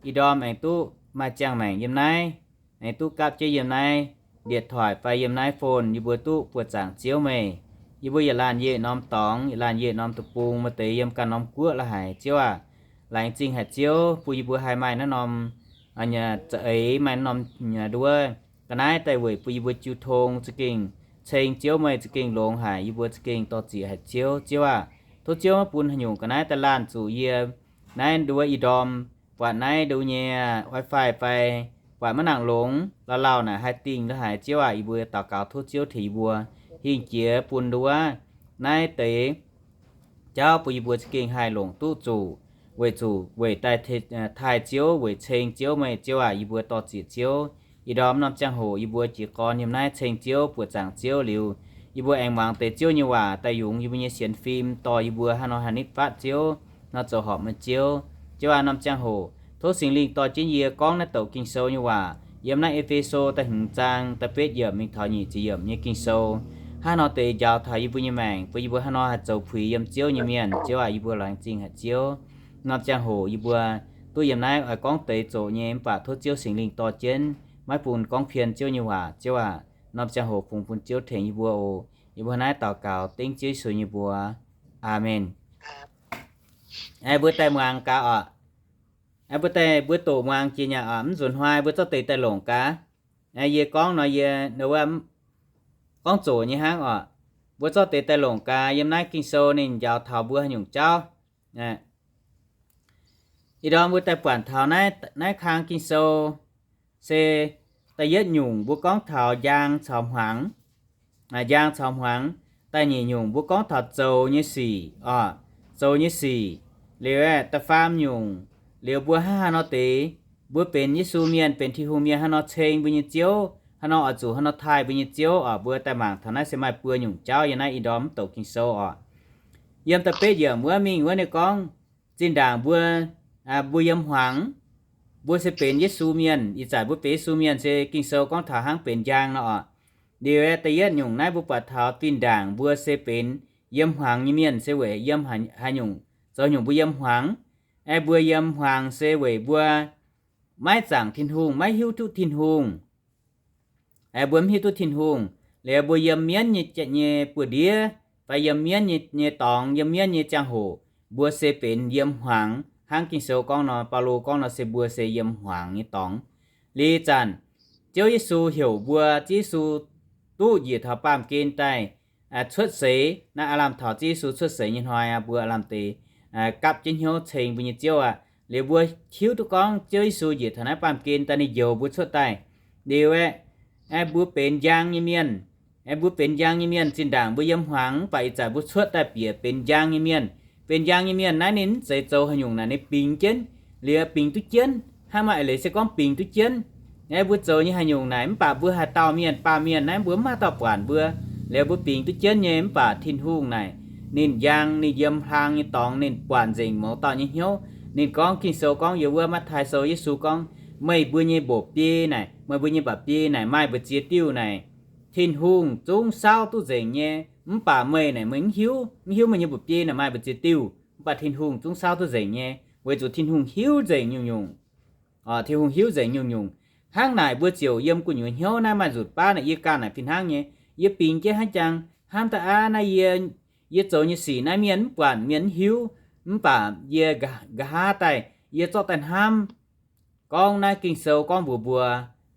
ih ndorm aengx duqv maaih ziangh maengc yiem naaiv, aengx duqv gapv jienv yiem naaiv điện thoại fai yiem naaiv phone, yie mbuo duqv buoqc zaangc Ziouv meih. Yie mbuo yietc laanh yietc norm dorngx, yietc laanh yietc norm deic-bung, maaih deix yiem ganh norm guoqv la'haic, Ziouv aac. Laengz zingh haic Ziouv, bun yie mbuo haih maaih naaiv norm za'eix, maaih naaiv norm nduov ga'naaiv daaih weic bun yie mbuo jiu tong za'gengh ceng Ziouv meih za'gengh longx haic, yie mbuo za'gengh dor-ziec haic Ziouv. Ziouv aac, tov Ziouv maiv bun haaix nyungc ga'naaiv daaih laanh zuqc yie naaiv nduov ih ndorm, buatc naaiv nduov nyei wifi fai buatc maiv nangc longx, lauh lauh naaic haih dingh la'haic. Ziouv aac, yie mbuo daux gaux tov Ziouv tengx yie mbuo hingh jiex bun nduov naaiv deix jauv bun yie mbuo za'gengh haih longc duqv zuqc, weic zuqc weic daaih taaih Ziouv, weic ceng Ziouv meih. Ziouv aac, yie mbuo dor-ziec Ziouv. Ih ndorm norm ziangh hoc yie mbuo jiez gorn yiem naaiv ceng Ziouv, buoqc zaangc Ziouv liuz, yie mbuo aengx muangx deix Ziouv nyei waac daaih yungz yie mbuo nyei sienx fim, dorh yie mbuo haaix nor haih nitv fatv Ziouv, nor zoux horpc meih Ziouv. Ziouv aac, norm ziangh hoc tov Singx Lingh dorh jienv yie gorngv naaiv douc Ging-Sou nyei waac yiem naaiv E^fe^so da'hmz zaang da'betv yiemc mingh taux nyic ziepc yiemc nyei Ging-Sou. Haaix nor deix njaaux taux yie mbuo nyei maengc, bun yie mbuo haaix nor haih zoux puix yiem Ziouv nyei mienh. Ziouv aac, yie mbuo laengz zingh haic Ziouv. Norm ziangh hoc yie mbuo duqv yiem naaiv oix gorngv deix zoqc nyei, mv baac tov Ziouv Singx Lingh dorh jienv, maiv bun gorngv pien Ziouv nyei waac. Ziouv aac, norm ziangh hoc fungx bun Ziouv tengx yie mbuo oc. Yie mbuo naaiv daux gaux dengv Ziouv Yesu nyei mbuox. Aamen. Aeqv, mbuo daaih muangx gaax oc. Aeqv, mbuo daaih mbuo doqc muangx jiex nyei oc. Mv nzunc hnoi mbuo zorqv deix daaih longc gaax. Aeqv, yie gorngv nor yie gorngv zoqc nyei hnangv oc. Mbuo zorqv deix daaih longc gaax yiem naaiv Ging-Sou ninh njaaux taux mbuo haaix nyungc jauv. Ih ndorm mbuo daaih buatc taux naaiv, naaiv kang Ging-Sou se da'yietv nyungc mbuo gorngv taux njang caux hmuangx. Njang caux hmuangx. Da'nyeic nyungc mbuo gorngv taux zoux nyei sic oc, zoux nyei sic. Liuz aeqv, da'faam nyungc, liuz mbuo hnangv haaix nor deix, mbuo benx Yesu mienh, benx Tin-Hungh mienh haaix nor ceng mbuo nyei Ziouv, haaix nor oix zuqc haaix nor taaih mbuo nyei Ziouv oc. Mbuo daaih mangc taux naaiv se maaih buo nyungc jauv yiem naaiv ih ndorm douc Ging-Sou oc. Yiem da'betv yiemc wuov mingh wuov ninh gorngv, zinh ndaangc mbuo, mbuo yiem hmuangx, mbuo se benx Yesu mienh. Ih zanc mbuo benx Yesu mienh se Ging-Sou gorngv taux hnangv benx njang nor oc. Liuz aeqv, da'yietv nyungc naaiv mbuo buatc taux zinh ndaangc mbuo se benx yiem hmuangx nyei mienh se weic yiem haaix nyungc, zoux nyungc mbuo yiem hmuangx. Aeqv, mbuo yiem hmuangx se weic mbuo maiv zaangc Tin-Hungh, maiv hiuv duqv Tin-Hungh. Aeqv, mbuo mv hiuv duqv Tin-Hungh, liuz mbuo yiem mienv nyei, nyei buoz-ndiev fai yiem mienv nyei, nyei dorngx, yiem mienv nyei ziangh hoc, mbuo se benx yiem hmuangx. Hnangv Ging-Sou gorngv nor, Baulo gorngv nor se mbuo se yiem hmuangx nyei dorngx. Liuz zanc Ziouv Yesu heuc mbuo, Ziouv Yesu duqv njiec taux baamh gen daaih cuotv seix. Naaiv aav lamh taux Ziouv Yesu cuotv seix nyei hnoi aqv, mbuo aav lamh deix gapv jienv hnyouv ceng mbuo nyei Ziouv aqv. Liuz mbuo hiuv duqv gorngv Ziouv Yesu njiec taux naaiv baamh gen daaih ninh njoux mbuo cuotv daaih. Liuz aeqv, aeqv, mbuo benx njang nyei mienh. Aeqv, mbuo benx njang nyei mienh, zinh ndaangc mbuo yiem hmuangx, mv baac ih zanc mbuo cuotv daaih bieqc benx njang nyei mienh. Benx njang nyei mienh naaiv ninh mv zeiz zoux haaix nyungc naaic ninh bingx jienv, liuz bingx duqv jienv. Hnangv maaih eix leiz se gorngv bingx duqv jienv. Aeqv, mbuo zoux nyei haaix nyungc naaic mv baac mbuo haaix dauh mienh, baamh mienh naaiv mbuo mv maaih dauh buatc mbuo. Liuz mbuo bingx duqv jienv nyei, mv baac Tin-Hungh naaic ninh njang, ninh yiem hlang nyei dorngx, ninh buatc nzengc mouz dauh nyei hnyouv. Ninh gorngv, Ging-Sou gorngv yiem wuov Matv^taai Sou, Yesu gorngv, meih mbuo nyei mba'biei naaic, meih mbuo nyei mba'biei naaic maaih mbu'ziex diuh naaic, Tin-Hungh zungv saauv duqv nzengc nyei, mv baac meih naaic meih mv hiuv, mv hiuv meih nyei mba'biei naaic maaih mbu'ziex diuh, mv baac Tin-Hungh zungv saauv duqv nzengc nyei, weic zuqc Tin-Hungh hiuv nzengc nyungc-nyungc. Tin-Hungh hiuv nzengc nyungc-nyungc. Hnangv naaic mbuo ziouc yiem gu'nyuoz hnyouv naaiv maaih nzutc baav naaic yie ganh naaic fih hnangv nyei. Yie bingx jienv hnangv jang hnamv daaih aav naaiv yie, yie zoux nyei sic naaiv mienh mv buatc mienh mv hiuv, mv baac yie nqa'haav daaih yie zorqv daaih hnamv gorngv naaiv Ging-Sou gorngv mbuox mbuo,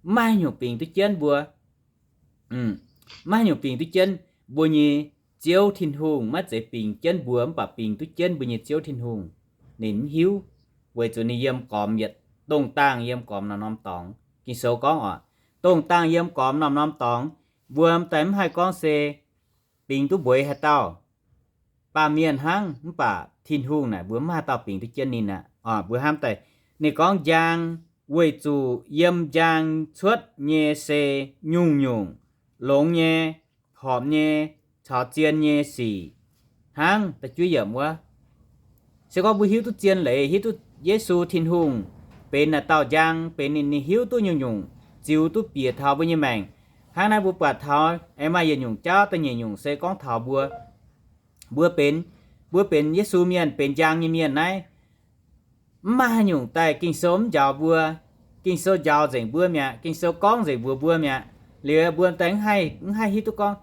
mv maaih haaix nyungc bingx duqv jienv mbuo. Mv maaih haaix nyungc bingx duqv jienv mbuo nyei Ziouv Tin-Hungh, maiv zeiz bingx jienv mbuo, mv baac bingx duqv jienv mbuo nyei Ziouv Tin-Hungh. Ninh mv hiuv, weic zuqc ninh yiem gormx yietc dongh dangh, yiem gormx norm-norm dorngx. Ging-Sou gorngv oc, dongh dangh yiem gormx norm-norm dorngx, mbuo m'daaih mv haih gorngv se bingx duqv mbueiz haaix dauh, baamh mienh hnangv, mv baac Tin-Hungh naaic mbuo mv haaix dauh bingx duqv jienv ninh aqv. Mbuo hnamv daaih, ninh gorngv njang, weic zuqc yiem njang cuotv nyei se nyungc-nyungc longx nyei, horpc nyei, caux zien nyei sic hnangv da'juov yiemc wuov. Se gorngv mbuo hiuv duqv zien leiz, hiuv duqv Yesu Tin-Hungh benx naaic dauh njang, benx ninh, ninh hiuv duqv nyungc-nyungc, ziux duqv bieqc taux mbuo nyei maengc. Hnangv naaiv mbuo buatc taux aengx maaih yietc nyungc jauv da'nyeic nyungc se gorngv taux mbuo, mbuo benx, mbuo benx Yesu mienh, benx njang nyei mienh naaiv, mv maaih haaix nyungc daaih Ging-Sou mv njaaux mbuo. Ging-Sou njaaux nzengc mbuo mi'aqv. Ging-Sou gorngv nzengc mbuox mbuo mi'aqv. Liuz mbuo daaih mv haih, mv haih hiuv duqv gorngv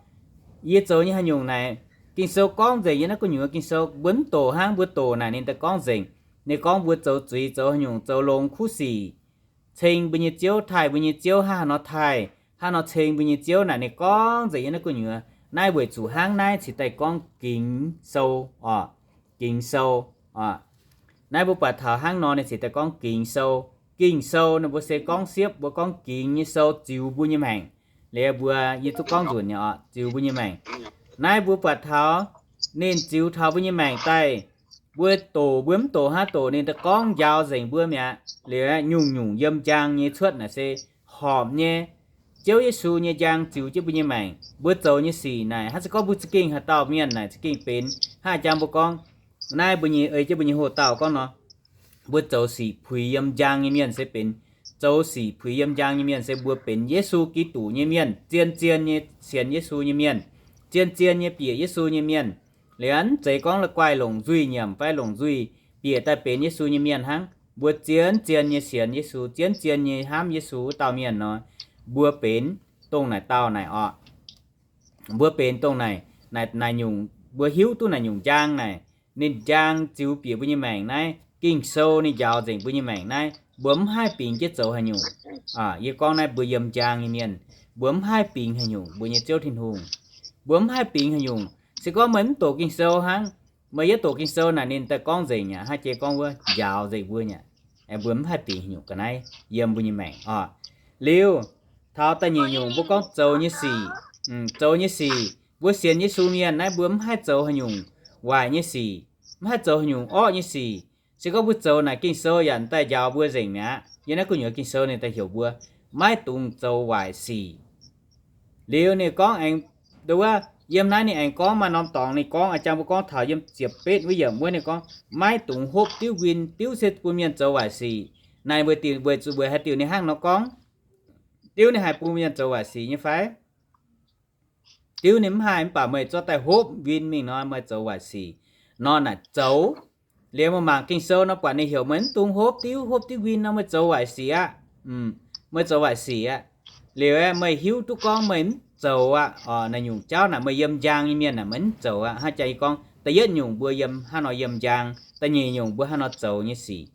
yie zoux nyei haaix nyungc naaic, Ging-Sou gorngv nzengc yiem naaiv gu'nyuoz. Ging-Sou mbuo mv doqc hnangv, mbuo doqc naaic ninh daaih gorngv nzengc. Ninh gorngv mbuo zoux zuiz, zoux haaix nyungc, zoux longx kuv sic, ceng mbuo nyei ziouv, taaih mbuo nyei ziouv, hnangv haaix nor taaih, hnangv nor ceng mbuo nyei ziouv naaic ninh gorngv nzengc yiem naaiv gu'nyuoz. Naaiv weic zuqc hnangv naaiv cingx daaih gorngv Ging-Sou oc. Ging-Sou oc. Naaiv mbuo buatc taux hnangv nor ninh cingx daaih gorngv Ging-Sou. Ging-Sou naaiv mbuo se gorngv siepv, mbuo gorngv gingx nyei sou ziux mbuo nyei maengc. Liuz mbuo yie duqv gorngv nzunc nyei oc, ziux mbuo nyei maengc. Naaiv mbuo buatc taux ninh ziux taux mbuo nyei maengc daaih, mbuo doqc, mbuo mv doqc hnangv, doqc ninh daaih gorngv njaaux nzengc mbuo mi'aqv. Liuz nyungc-nyungc yiem njang nyei cuotv naaic se horpc nyei. Ziouv Yesu nyei njang ziux jienv mbuo nyei maengc. Mbuo zoux nyei sic naaic, hnangv se gorngv mbuo za'gengh haaix dauh mienh naaic za'gengh benx hnangv jang mbuo gorngv, naaiv mbuo nyei ei jienv mbuo nyei hoqc dauh gorngv nor, mbuo zoux sic puix yiem njang nyei mienh se benx, zoux sic puix yiem njang nyei mienh se mbuo benx Yesu Giduc nyei mienh, zien-zien nyei sienx Yesu nyei mienh, zien-zien nyei bieqc Yesu nyei mienh. Liuz mv zeiz gorngv la'guaih longc nzuih nyiemc fai longc nzuih bieqc daaih benx Yesu nyei mienh hnangv. Mbuo zien-zien nyei sienx Yesu, zien-zien nyei hnamv Yesu wuov dauh mienh nor, mbuo benx dongh naaic dauh naaic oc. Mbuo benx dongh naaic, naaic, naaic nyungc, mbuo hiuv duqv naaic nyungc njang naaic, ninh njang ziux bieqc mbuo nyei maengc naaiv, Ging-Sou ninh njaaux nzengc mbuo nyei maengc naaiv, mbuo mv haih bingx jienv zoux haaix nyungc. Yie gorngv naaiv mbuo yiem njang nyei mienh, mbuo mv haih bingx haaix nyungc mbuo nyei Ziouv Tin-Hungh. Mbuo mv haih bingx haaix nyungc. Se gorngv meih mv doqc Ging-Sou hnangv, meih yietv doqc Ging-Sou naaic ninh daaih gorngv nzengc aqv, hnangv jiex gorngv wuov njaaux nzengc mbuo aqv. Mbuo mv haih bingx haaix nyungc ga'naaiv yiem mbuo nyei maengc oc. Liuz, taux da'nyeic nyungc mbuo gorngv zoux nyei sic. Zoux nyei sic, mbuo sienx Yesu mienh naaiv mbuo mv haih zoux haaix nyungc waaic nyei sic, mv haih zoux haaix nyungc orqv nyei sic. Se gorngv mbuo zoux naaic Ging-Sou yaac daaih njaaux mbuo nzengc mi'aqv. Yiem naaiv gu'nyuoz Ging-Sou ninh daaih heuc mbuo maiv dungx zoux waaic sic. Liuz ninh gorngv aengx, nduov, yiem naaiv ninh aengx gorngv maaih norm dorngx ninh gorngv, a'jang mbuo gorngv taux yiem ziepc betv wuov yiemc wuov ninh gorngv, maiv dungx hopv diuv nquin. Diuv se bun mienh zoux waaic sic. Naaic weic diuc, weic zuqc weic haaix diuc ninh hnangv nor gorngv? Diuv ninh haih bun mienh zoux waaic sic nyei fai? Diuv ninh mv haih, mv baac meih zorqv daaih hopv nquin mingh nor meih zoux waaic sic nor naaic zoux. Liuz meih mangc Ging-Sou nor buatc ninh heuc meih mv dungx hopv diuv, hopv diuv nquin nor meih zoux waaic sic aqv. Meih zoux waaic sic aqv. Liuz aeqv, meih hiuv duqv gorngv meih mv zoux aqv, naaic nyungc jauv naaic meih yiem njang nyei mienh naaic meih mv zoux aqv. Hnangv jaax yie gorngv, da'yietv nyungc mbuo yiem hnangv nor yiem njang, da'nyeic nyungc mbuo hnangv nor zoux nyei sic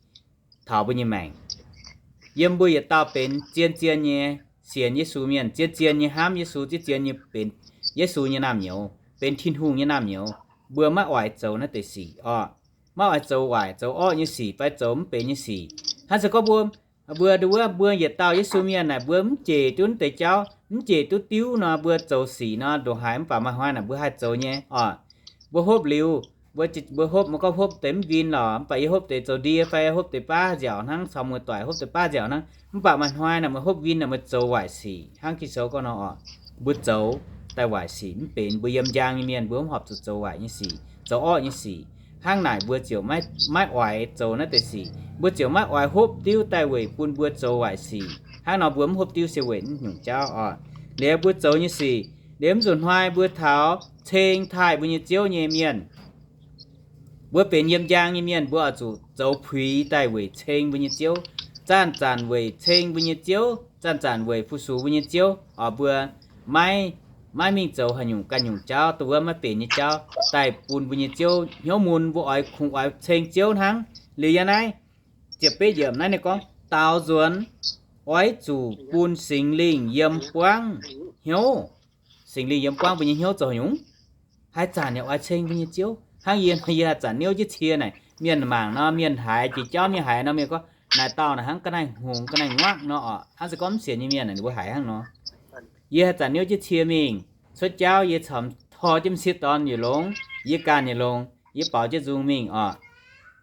taux mbuo nyei maengc. Yiem mbuo yietc dauh benx zien-zien nyei sienx Yesu mienh, zien-zien nyei hnamv Yesu, zien-zien nyei benx Yesu nyei naamh nyouz, benx Tin-Hungh nyei naamh nyouz, mbuo maiv oix zoux naaiv deix sic orqc. Maiv oix zoux waaic, zoux orqv nyei sic fai zoux mv benx nyei sic. Hnangv se gorngv mbuo, mbuo nduov, mbuo yietc dauh Yesu mienh naaic, mbuo mv jeic duqv naaiv deix jauv, mv jeic duqv diuv nor, mbuo zoux sic nor ndongc haaix, mv baac maaih hnoi naaic mbuo haih zoux nyei orqc. Mbuo hopv liuz, mbuo, mbuo hopv, mbuo gorngv hopv deix mv nquin lorqc, mv baac yie hopv deix zoux ndie fai hopv deix baav nziaauc hnangv, caux muoz-doic hopv deix baav nziaauc hnangv, mv baac maaih hnoi naaic meih hopv nquin naaic meih zoux waaic sic hnangv Ging-Sou gorngv nor orqc. Mbuo zoux daaih waaic sic mv benx, mbuo yiem njang nyei mienh mbuo mv horpc zuqc zoux waaic nyei sic, zoux orqv nyei sic. Hnangv naaic mbuo ziouc maiv, maiv oix zoux naaiv deix sic, mbuo ziouc maiv oix hopv diuv daaih weic bun mbuo zoux waaic sic. Hnangv nor mbuo mv hopv diuv se weic naaiv nyungc jauv orqc. Liuz mbuo zoux nyei sic, liuz mv zuqc hnoi mbuo taux ceng taaih mbuo nyei Ziouv nyei mienh, mbuo benx yiem njang nyei mienh, mbuo oix zuqc zoux puix daaih weic ceng mbuo nyei Ziouv. Zanc-zanc weic ceng mbuo nyei Ziouv, zanc-zanc weic fu-sux mbuo nyei Ziouv. Oix mbuo maiv, maiv mingh zoux haaix nyungc ganh nyungc jauv, dongh wuov maiv benx nyei jauv daaih bun mbuo nyei Ziouv hnyouv mun. Mbuo oix kungx oix ceng Ziouv hnangv. Liuz yiem naaiv ziepc betv yiemc naaiv ninh gorngv, daaux nzuonx oix zuqc bun Singx Lingh yiem buangv hnyouv. Singx Lingh yiem buangv mbuo nyei hnyouv zoux haaix nyungc? Haaix zanc yaac oix ceng mbuo nyei Ziouv. Hnangv yie, yie haaix zanc niouv jienv cie naaic, mienh mangc nor, mienh haiz jiex jauv, mienh haiz nor, mienh gorngv, naaic dauh naaic hnangv ga'naaiv hngongx ga'naaiv nguaqv nor oc. Hnangv se gorngv mv sienx nyei mienh ninh mbuo haiz hnangv nor. Yie haaix zanc niouv jienv cie mingh cuotv jauv, yie corc tor jienv m'sieqv dorn yietc longx, yie ganh yietc longx, yie baaux jienv nzung mingh oc.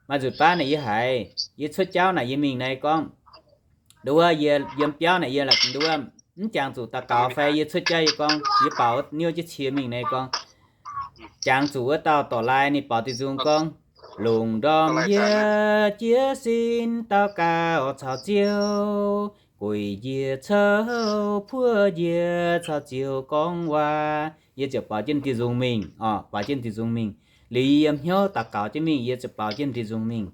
Maaih nzunc baav naaic yie haiz, yie cuotv jauv naaic yie mingh naaiv gorngv, nduov yie yiem biauv naaic yie la'nduov mv jangx zuqc daux gaux fai yie cuotv jauv yie gorngv yie baaux niouv jienv cie mingh naaiv gorngv, jangx zuqc wuov dauh dorc lai ninh baaux diuh nzung gorngv, lungh ndorm yie jiez sin daux gaux caux Ziouv, gueic njiec coux puoqv njiec caux Ziouv gorngv waac. Yie ziouc baaux jienv diuh nzung mingh oc, baaux jienv diuh nzung mingh. Liuz yie yiem hnyouv daux gaux jienv mingh, yie ziouc baaux jienv diuh nzung mingh.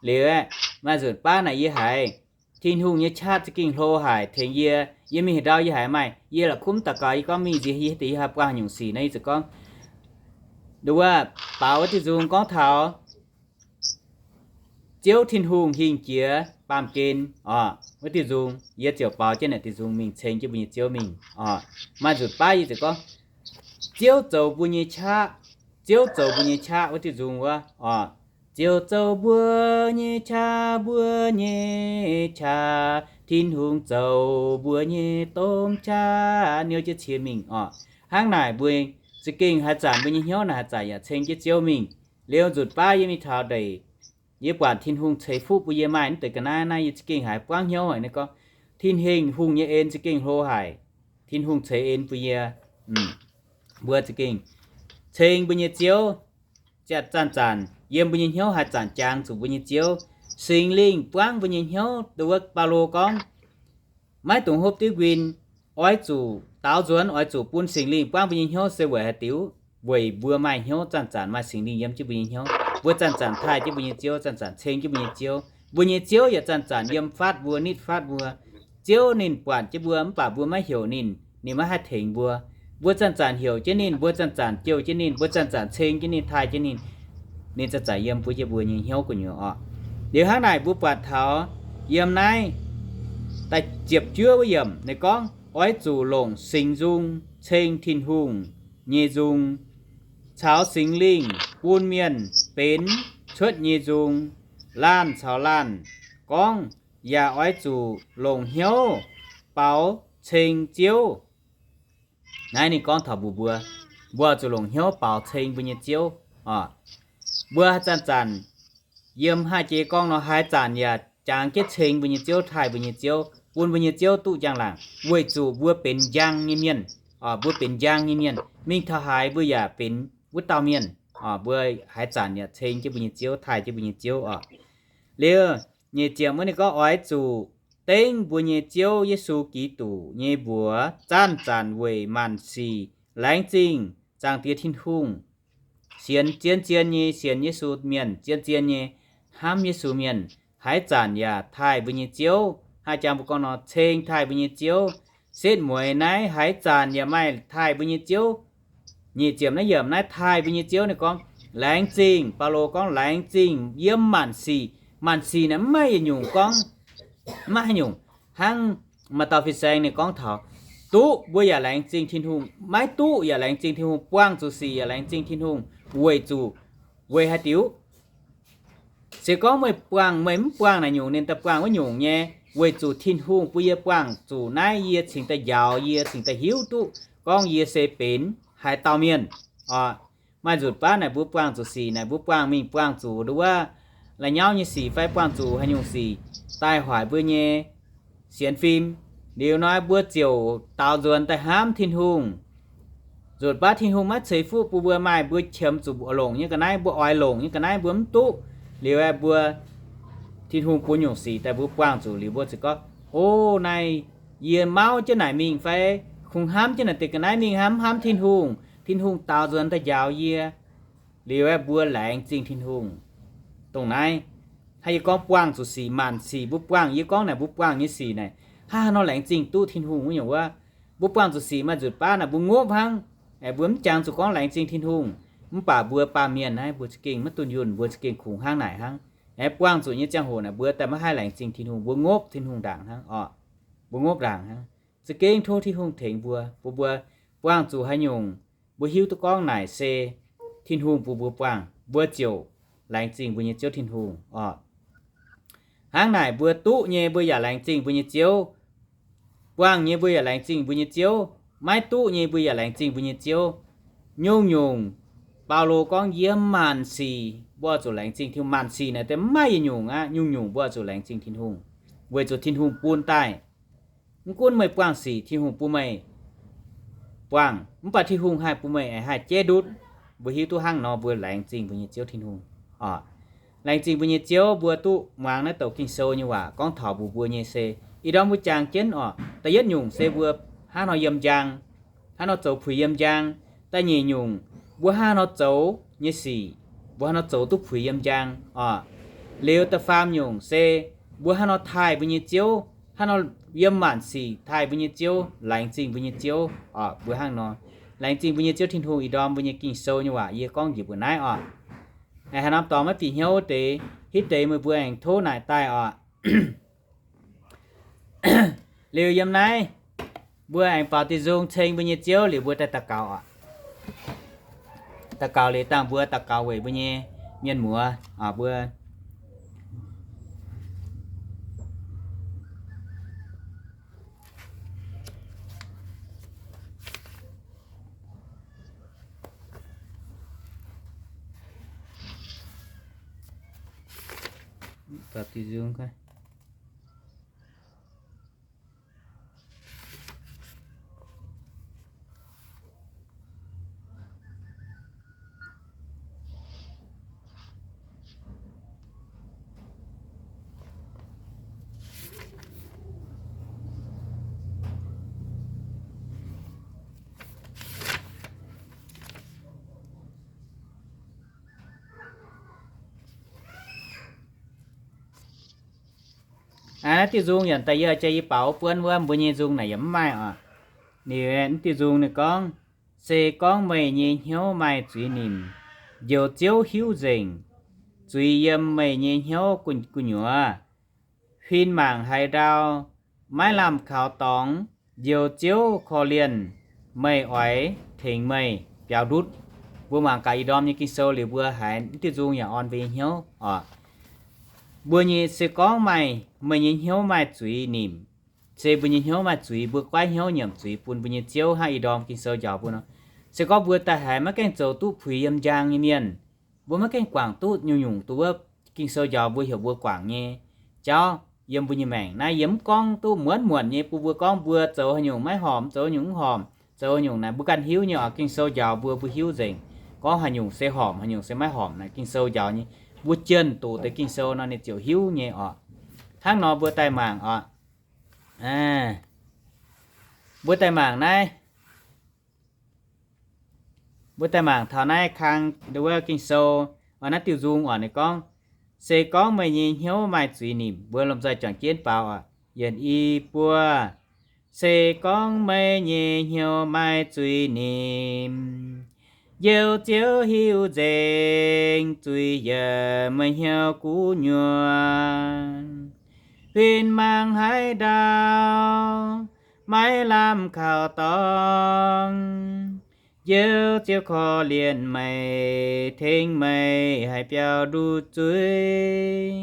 Liuz aeqv, maaih nzunc baav naaic yie haiz Tin-Hungh nyei qaqv za'gengh hlo haic tengx yie. Yie mingh haaix ndau yie haiz maaih, yie la'kuqv mv daux gaux yie gorngv mingh nziex yie deix yie haih buangh nyungc sic naaiv, yie ziouc gorngv, nduov, baaux wuov diuh nzung gorngv taux Ziouv Tin-Hungh hingh jiex baamh gen oc. Wuov diuh nzung yie ziouc baaux jienv naaic diuh nzung mingh ceng jienv mbuo nyei Ziouv mingh oc. Maaih nzunc baav yie ziouc gorngv, Ziouv zoux mbuo nyei qaqv, Ziouv zoux mbuo nyei qaqv wuov diuh nzung wuov oc. Ziouv zoux mbuo nyei qaqv, mbuo nyei qaqv, Tin-Hungh zoux mbuo nyei domh qaqv, niouv jienv cie mingh oc. Hnangv naaic mbuo za'gengh haaix zanc mbuo nyei hnyouv naaic haaix zanc yaac ceng jienv Ziouv mingh. Liuz nzunc baav yie mingh taux ndeic, yie buatc Tin-Hungh ceix fuqv bun yie maaih naaiv deix ga'naaiv naaiv, yie za'gengh haiz buangv hnyouv haic. Ninh gorngv, Tin-Hungh, Hungh nyei en za'gengh hlo haic. Tin-Hungh ceix en bun yie, mbuo za'gengh ceng mbuo nyei Ziouv, zanc-zanc yiem mbuo nyei hnyouv haaix zanc jangx zuqc mbuo nyei Ziouv. Singx Lingh buangv mbuo nyei hnyouv. Nduov Baulo gorngv, maiv dungx hopv diuv nquin, oix zuqc daaux nzuonx, oix zuqc bun Singx Lingh buangv mbuo nyei hnyouv se weic haaix diuc? Weic mbuo maaih hnyouv zanc-zanc maaih Singx Lingh yiem jienv mbuo nyei hnyouv, mbuo zanc-zanc taaih jienv mbuo nyei Ziouv, zanc-zanc ceng jienv mbuo nyei Ziouv. Mbuo nyei Ziouv yaac zanc-zanc yiem fatv mbuo, nitv fatv mbuo. Ziouv ninh buatc jienv mbuo mv baac mbuo maiv heuc ninh, ninh maiv haih tengx mbuo. Mbuo zanc-zanc heuc jienv ninh, mbuo zanc-zanc jouh jienv ninh, mbuo zanc-zanc ceng jienv ninh, taaih jienv ninh, ninh zanc-zanc yiem bun jienv mbuo nyei hnyouv gu'nyuoz oc. Liuz hnangv naaic mbuo buatc taux yiem naaiv da'ziepc juov wuov yiemc ninh gorngv, oix zuqc longc singx nzung ceng Tin-Hungh nyei nzung, caux Singx Lingh bun mienh benx cuotv nyei nzung. Laanh caux laanh gorngv yaac oix zuqc longc hnyouv baaux ceng Ziouv. Naaiv ninh gorngv taux mbuo, mbuo, mbuo zuqc longc hnyouv baaux ceng mbuo nyei Ziouv oc. Mbuo haaix zanc-zanc yiem haaix jiex gorngv nor, haaix zanc yaac jangx jienv ceng mbuo nyei Ziouv, taaih mbuo nyei Ziouv, bun mbuo nyei Ziouv duqv njang-laangc, weic zuqc mbuo benx njang nyei mienh oc. Mbuo benx njang nyei mienh, mingh taux haaix mbuo yaac benx wuov dauh mienh oc. Mbuo haaix zanc yaac ceng jienv mbuo nyei Ziouv, taaih jienv mbuo nyei Ziouv oc. Liuz, nyic ziepc wuov ninh gorngv, oix zuqc dengv mbuo nyei Ziouv Yesu Giduc nyei mbuox zanc-zanc weic maanc sic laengz zingh Zaangc Diex Tin-Hungh, sienx zien-zien nyei sienx Yesu mienh, zien-zien nyei hnamv Yesu mienh, haaix zanc yaac taaih mbuo nyei Ziouv. Haaix jangx mbuo gorngv nor, ceng taaih mbuo nyei Ziouv. Setv mueiz naaiv haaix zanc yaac maaih taaih mbuo nyei Ziouv. Nyic ziepc naaiv yiemc naaiv taaih mbuo nyei Ziouv ninh gorngv, laengz zingh. Baulo gorngv, laengz zingh yiem maanc sic. Maanc sic naaiv mv maaih yietc nyungc gorngv, mv maaih haaix nyungc. Hnangv maaih dauh fin-saeng ninh gorngv taux, duqv mbuo yaac laengz zingh Tin-Hungh, maiv duqv yaac laengz zingh Tin-Hungh, buangh zuqc sic yaac laengz zingh Tin-Hungh, weic zuqc, weic haaix diuc? Se gorngv meih buangh, meih mv buangh naaic nyungc, ninh daaih buangh wuov nyungc nyei. Weic zuqc Tin-Hungh bun yie buangh zuqc naaiv, yie cingx daaih njaaux, yie cingx daaih hiuv duqv gorngv yie se benx haaix dauh mienh oc. Maaih nzunc baav naaic mbuo buangh zuqc sic naaic, mbuo buangh mingh buangh zuqc nduov wuov la'nyauv nyei sic fai buangh zuqc haaix nyungc sic daaih hoic mbuo nyei sienx fim. Liuz nor mbuo ziouc daaux nzuonx daaih hnamv Tin-Hungh. Nzunc baav Tin-Hungh maiv ceix fuqv bun mbuo, maaih mbuo qiemx zuqc longc nyei ga'naaiv, mbuo oix longc nyei ga'naaiv mbuo mv duqv. Liuz aeqv, mbuo, Tin-Hungh bun nyungc sic daaih mbuo buangh zuqc liuz mbuo ziouc gorngv, o, naaiv yie mauv jienv naaic mingh fai kungx hnamv jienv naaic deix ga'naaiv mingh hnamv, hnamv Tin-Hungh, Tin-Hungh daaux nzuonx daaih njaaux yie. Liuz aeqv, mbuo laengz zingh Tin-Hungh. Dongh naaiv, hnangv yie gorngv buangh zuqc sic, maanc sic mbuo buangh, yie gorngv naaic mbuo buangh nyei sic naaic, hnangv haaix nor laengz zingh duqv Tin-Hungh wuov nyungc wuov? Mbuo buangh zuqc sic maaih nzunc baav naaic mbuo ngopv hnangv. Aeqv, mbuo mv jangx zuqc gorngv laengz zingh Tin-Hungh. Mv baac mbuo baamh mienh naaiv mbuo za'gengh maiv dunh yunh, mbuo za'gengh kungx hnangv naaic hnangv. Aeqv, buangh zuqc nyei ziangh hoc naaic mbuo daaih maiv haih laengz zingh Tin-Hungh, mbuo ngopv Tin-Hungh ndaangc hnangv oc. Mbuo ngopv ndaangc hnangv. Za'gengh tov Tin-Hungh tengx mbuo, bun mbuo buangh zuqc haaix nyungc mbuo hiuv duqv gorngv naaic se Tin-Hungh bun mbuo buangh, mbuo ziouc laengz zingh mbuo nyei Ziouv Tin-Hungh oc. Hnangv naaic mbuo duqv nyei mbuo yaac laengz zingh mbuo nyei Ziouv. Buangh nyei mbuo yaac laengz zingh mbuo nyei Ziouv. Maiv duqv nyei mbuo yaac laengz zingh mbuo nyei Ziouv. Nyungc-nyungc, Baulo gorngv yiem maanc sic mbuo oix zuqc laengz zingh Tin-Hungh. Maanc sic naaic deix maiv maaih yietc nyungc aqv. Nyungc-nyungc mbuo oix zuqc laengz zingh Tin-Hungh weic zuqc Tin-Hungh bun daaih. Mv gunv meih buangh sic Tin-Hungh bun meih buangh, mv baac Tin-Hungh haih bun meih aengx haih jeiv ndutv. Mbuo hiuv duqv hnangv nor mbuo laengz zingh mbuo nyei Ziouv Tin-Hungh oc. Laengz zingh mbuo nyei Ziouv mbuo duqv muangx naaiv douc Ging-Sou nyei waac gorngv taux mbuox mbuo nyei se ih ndorm mbuo jangx jienv oc. Da'yietv nyungc se mbuo hnangv nor yiem njang, hnangv nor zoux puix yiem njang. Da'nyeic nyungc, mbuo hnangv nor zoux nyei sic, mbuo hnangv nor zoux duqv puix yiem njang oc. Liuz da'faam nyungc se mbuo hnangv nor taaih mbuo nyei Ziouv, hnangv nor yiem maanc sic taaih mbuo nyei Ziouv, laengz zingh mbuo nyei Ziouv oc. Mbuo hnangv nor laengz zingh mbuo nyei Ziouv Tin-Hungh. Ih ndorm mbuo nyei Ging-Sou nyei waac yie gorngv njiec mbuo naaiv oc. Haaix norm dorngx maiv bieqc hnyouv deix, hitv deix meih mbuo aengx tov naaic daaih oc. Liuz yiem naaiv, mbuo aengx baaux diuh nzung ceng mbuo nyei Ziouv liuz mbuo daaih daux gaux oc. Daux gaux liuz dangh mbuo daux gaux weic mbuo nyei mienh muoz oc. Mbuo Aa, naaiv diuh nzung yaac daaih yie jaa yie baaux buonv wuov mbuo nyei nzung naaic yaac mv maaih oc. Ninh diuh nzung ninh gorngv, se gorngv meih nyei hnyouv maaih zuiz nimc, Njoux Ziouv hiuv nzengc. Zuiz yiem meih nyei hnyouv gu'nyuoz, huin mangc haaix ndau, maiv lamh kaux dorngx, Njoux Ziouv korv-lienh meih, oix tengx meih biaux ndutv. Mbuo mangc gaax ih ndorm nyei Ging-Sou liuz mbuo haiz diuh nzung yaac orn mbuo nyei hnyouv oc. Mbuo nyei se gorngv maaih, meih nyei hnyouv maaih zuiz nimc, se mbuo nyei hnyouv maaih zuiz, mbuo goiv hnyouv nyiemc zuiz bun mbuo nyei Ziouv hnangv ih ndorm Ging-Sou njaaux mbuo nor. Se gorngv mbuo daaih haiz maiv gaengh zoux duqv puix yiem njang nyei mienh, mbuo maiv gaengh guangc duqv nyungc-nyungc duqv wuov Ging-Sou njaaux mbuo heuc mbuo guangc nyei jauv yiem mbuo nyei maengc naaiv, yie mv gorngv duqv muonz-muonc nyei bun mbuo gorngv mbuo zoux haaix nyungc maiv horpc, zoux haaix nyungc mv horpc, zoux haaix nyungc naaic mbuo ganh hiuv nyei oc. Ging-Sou njaaux mbuo, mbuo hiuv nzengc gorngv haaix nyungc se horpc, haaix nyungc se maiv horpc naaic. Ging-Sou njaaux nyei, mbuo jienv doqc deix Ging-Sou nor ninh ziouc hiuv nyei oc. Hnangv nor mbuo daaih mangc oc. Mbuo daaih mangc naaiv, mbuo daaih mangc taux naaiv kang wuov Ging-Sou, naaiv diuh nzung oc, ninh gorngv, se gorngv meih nyei hnyouv maaih zuiz nimc, mbuo lomh nzoih juangc jienv baaux oc. Yietc, i, buo. Se gorngv meih nyei hnyouv maaih zuiz nimc, Njoux Ziouv hiuv nzengc. Zuiz yiem meih hnyouv gu'nyuoz, huin mangc haaix ndau, maiv lamh kaux dorngx, Njoux Ziouv korv-lienh meih, tengx meih haih biaux ndutv zuiz.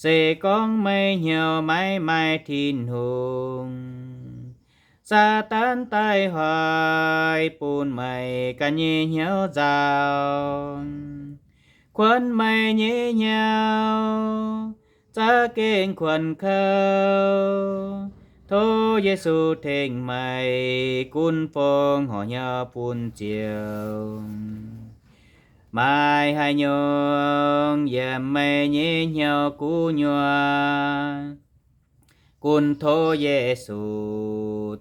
Se gorngv meih hnyouv maiv maaih Tin-Hungh, Saadaan daaih hoic bun meih ganh nyei hnyouv nzauh, kuonx meih nyei hnyouv, za'gengh kuonx kouv. Tov Yesu tengx meih gunv fong horc hnyouv bun Ziouv. Maaih haaix nyungc yiem meih nyei hnyouv gu'nyuoz, gunv tov Yesu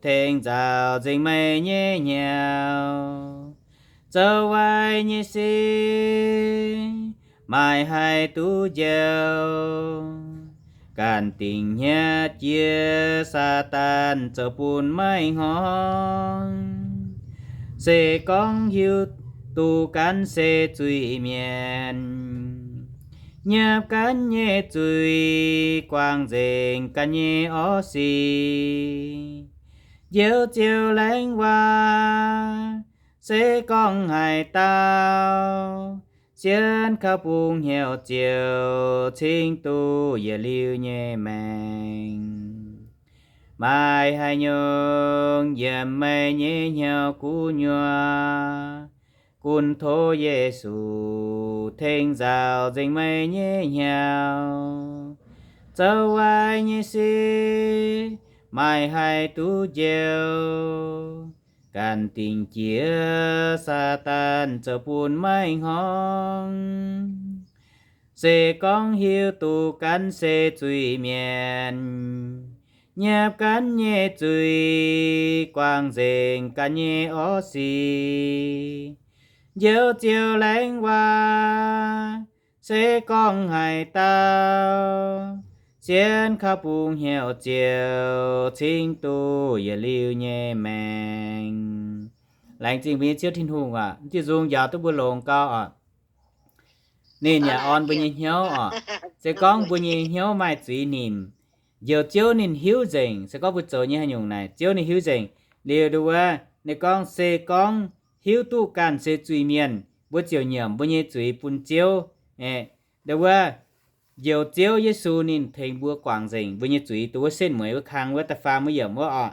tengx nzauh nzengc meih nyei hnyouv. Zoux waaic nyei sic maaih haih duqv njoux, ganh dingc hnyouv jiex Saadaan zoux bun maiv hngongx. Se gorngv hiuv duqv ganh se zuiz-mienh, nyiemc ganh nyei zuiz, guangc nzengc ganh nyei orv sic, Njoux Ziouv laengz waac. Se gorngv haaix dauh sienx kaux bungx hnyouv ziouc cingx duqv yietc liuz nyei maengc. Maaih haaix nyungc yiem meih nyei hnyouv gu'nyuoz, gunv tov Yesu tengx nzaaux nzengc meih nyei hnyouv. Zoux waaic nyei sic maaih haih duqv njoux, ganh dingc jiex Saadaan zoux bun maiv hngongx. Se gorngv hiuv duqv ganh se zuiz-mienh, nyiemc ganh nyei zuiz guangc nzengc ganh nyei orv sic, njoux Ziouv laengz waac. Se gorngv haaix dauh sienx kaux bungx hnyouv ziouc cingx duqv yietc liuz nyei maengc. Laengz zingh mbuo nyei Ziouv Tin-Hungh aac, diuh nzung njaaux duqv mbuo longx gau oc. Ninh yaac orn mbuo nyei hnyouv oc. Se gorngv mbuo nyei hnyouv maaih zuiz nimc, njoux Ziouv ninh hiuv nzengc. Se gorngv mbuo zoux nyei haaix nyungc naaic, Ziouv ninh hiuv nzengc. Liuz nduov wuov ninh gorngv, se gorngv hiuv duqv ganh se zuiz-mienh, mbuo ziouc nyiemc mbuo nyei zuiz bun Ziouv. Nduov wuov, njoux Ziouv Yesu ninh tengx mbuo guangc nzengc mbuo nyei zuiz. Nduov wuov setv mueiz wuov kang wuov da'faam wuov yiemc wuov oc.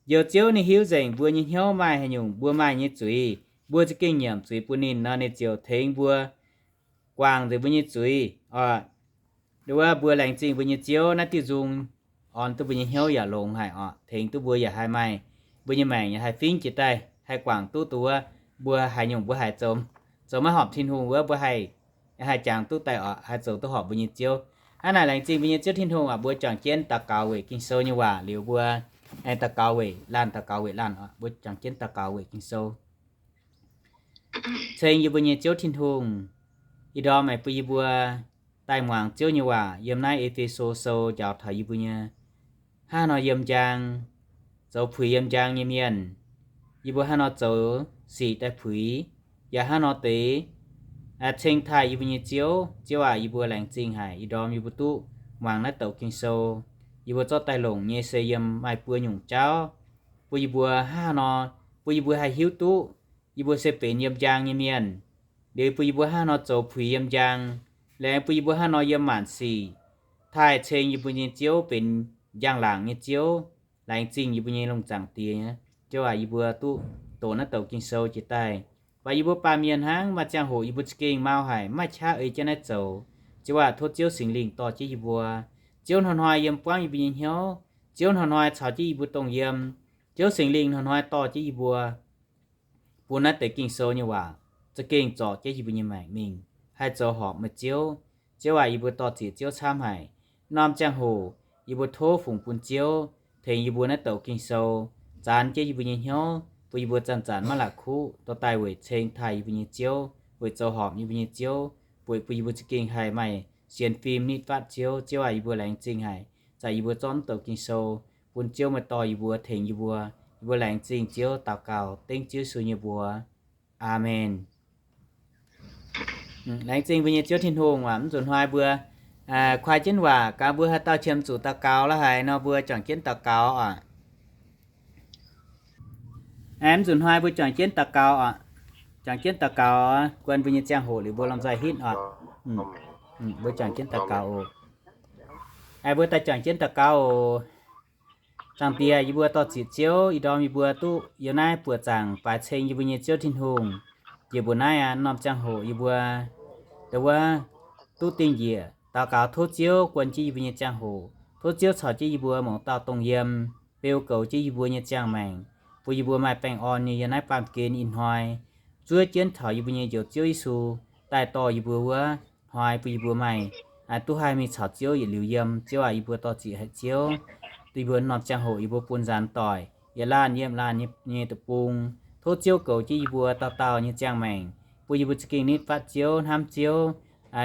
Njoux Ziouv ninh hiuv nzengc mbuo nyei hnyouv maaih haaix nyungc mbuo maaih nyei zuiz, mbuo za'gengh nyiemc zuiz bun ninh nor, ninh ziouc tengx mbuo guangc nzengc mbuo nyei zuiz oc. Nduov wuov, mbuo laengz zingh mbuo nyei Ziouv, naaiv diuh nzung orn duqv mbuo nyei hnyouv yaac longx haic oc. Tengx duqv mbuo yaac haih maaih, mbuo nyei maengc yaac haih fingv jiex daaih, haih guangc duqv nduov wuov, mbuo haaix nyungc mbuo haih zoux, zoux maiv horpc Tin-Hungh wuov, mbuo haih, haih jangx duqv daaih oc, haih zoux duqv horpc mbuo nyei Ziouv. Hnangv naaic laengz zingh mbuo nyei Ziouv Tin-Hungh oc. Mbuo juangc jienv daux gaux weic Ging-Sou nyei waac liuz mbuo aengx daux gaux weic laanh, daux gaux weic laanh oc. Mbuo juangc jienv daux gaux weic Ging-Sou. Ceng yie mbuo nyei Ziouv Tin-Hungh, ih ndorm meih bun yie mbuo daaih muangx Ziouv nyei waac yiem naaiv E^fe^so Sou njaaux taux yie mbuo nyei hnangv haaix nor yiem njang, zoux puix yiem njang nyei mienh, yie mbuo hnangv haaix nor zoux sic daaih puix, yaac hnangv haaix nor deix ceng taaih yie mbuo nyei Ziouv. Ziouv aac, yie mbuo laengz zingh haic ih ndorm yie mbuo duqv muangx naaiv douc Ging-Sou. Yie mbuo zorqv daaih longc nyei se yiem maaih buo nyungc jauv bun yie mbuo hnangv haaix nor, bun yie mbuo haih hiuv duqv yie mbuo se benx yiem njang nyei mienh. Liuz bun yie mbuo hnangv haaix nor zoux puix yiem njang, laengz bun yie mbuo hnangv haaix nor yiem maanc sic taaih ceng yie mbuo nyei Ziouv benx njang-laangc nyei Ziouv. Laengz zingh yie mbuo nyei lungh zaangc Diex. Ziouv aac, yie mbuo duqv doqc naaiv douc Ging-Sou jiex daaih, baac yie mbuo baamh mienh hnangv, maaih ziangh hoc yie mbuo za'gengh mau haic, maiv qaqv ei jienv naaiv zoux. Ziouv aac, tov Ziouv Singx Lingh dorh jienv yie mbuo. Ziouv hnoi-hnoi yiem buangv yie mbuo nyei hnyouv. Ziouv hnoi-hnoi caux jienv yie mbuo dongh yiem. Ziouv Singx Lingh hnoi-hnoi dorh jienv yie mbuo, bun naaiv deix Ging-Sou nyei waac za'gengh zorc jienv yie mbuo nyei maengc mingh, haih zoux horpc meih Ziouv. Ziouv aac, yie mbuo dor-ziec Ziouv camv haic. Norm ziangh hoc yie mbuo tov fungx bun Ziouv tengx yie mbuo naaiv douc Ging-Sou zanx jienv yie mbuo nyei hnyouv, bun yie mbuo zanc-zanc maiv la'kuqv dorh daaih weic ceng taaih yie mbuo nyei Ziouv, weic zoux horpc yie mbuo nyei Ziouv, weic bun yie mbuo za'gengh haih maaih sienx fim nitv fatv Ziouv. Ziouv aac, yie mbuo laengz zingh haic, zaqc yie mbuo zorqv naaiv douc Ging-Sou bun Ziouv meih dorh yie mbuo, tengx yie mbuo. Yie mbuo laengz zingh Ziouv, daux gaux dengv Ziouv Yesu nyei mbuox. Aamen. Laengz zingh mbuo nyei Ziouv Tin-Hungh aac. Mv nzunc hnoi mbuo kuaai jienv waac gaax, mbuo haaix dauh qiemx zuqc daux gaux la'haic nor, mbuo juangc jienv daux gaux oc. Mv nzunc hnoi mbuo juangc jienv daux gaux oc. Juangc jienv daux gaux, guon mbuo nyei ziangh hoc liuz mbuo lomh nzoih hitv oc. Mbuo juangc jienv daux gaux oc. Mbuo daaih juangc jienv daux gaux oc. Zaangc Diex, yie mbuo dor-ziec Ziouv, ih ndorm yie mbuo duqv yiem naaiv buoqc zaangc baaix ceng yie mbuo nyei Ziouv Tin-Hungh. Njiec mbuo naaiv aac, norm ziangh hoc yie mbuo dongh wuov duqv dingh njiec daux gaux tov Ziouv guon jienv yie mbuo nyei ziangh hoc. Tov Ziouv caux jienv yie mbuo mouz dauh dongh yiem, beu goux jienv yie mbuo nyei ziangh maengc, bun yie mbuo maaih baengh orn nyei yiem naaiv baamh gen ih hnoi, zuov jienv taux yie mbuo nyei Njoux Ziouv Yesu daaih dorh yie mbuo wuov hnoi, bun yie mbuo maaih duqv haih mingh caux Ziouv yietc liuz yiem. Ziouv aac, yie mbuo dor-ziec haic Ziouv, yie mbuo norm ziangh hoc yie mbuo bun nzaanx doic yietc laanh yiem laanh nyei deic-bung. Tov Ziouv goux jienv yie mbuo dauh dauh nyei ziangh maengc, bun yie mbuo za'gengh nitv fatv Ziouv, hnamv Ziouv,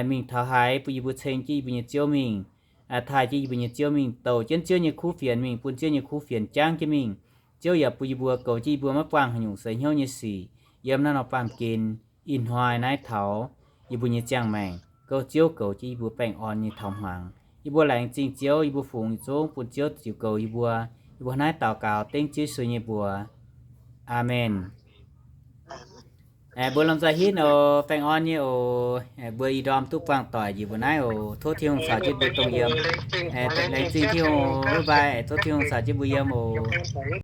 mingh taux haaix bun yie mbuo ceng jienv yie mbuo nyei Ziouv mingh, taaih jienv yie mbuo nyei Ziouv mingh, douc jienv Ziouv nyei kuv fienx mingh, bun Ziouv nyei kuv fienx jangv jienv mingh. Ziouv yaac bun yie mbuo goux jienv yie mbuo maiv buangh haaix nyungc seix hnyouv nyei sic yiem naaiv norm baamh gen. Ih hnoi naaiv taux yie mbuo nyei ziangh maengc, goux Ziouv goux jienv yie mbuo baengh orn nyei taux hmuangx. Yie mbuo laengz zingh Ziouv, yie mbuo fungx yietc zungv bun Ziouv ziux goux yie mbuo. Yie mbuo naaiv daux gaux dengv Ziouv Yesu nyei mbuox. Aamen. Mbuo lomh nzoih hinv oc, baengh orn nyei oc. Mbuo ih ndorm duqv buangh doic njiec mbuo naaiv oc. Tov Tin-Hungh caux jienv mbuo dongh yiem. Laengz zingh Tin-Hungh, bye bye. Tov Tin-Hungh caux jienv mbuo yiem oc.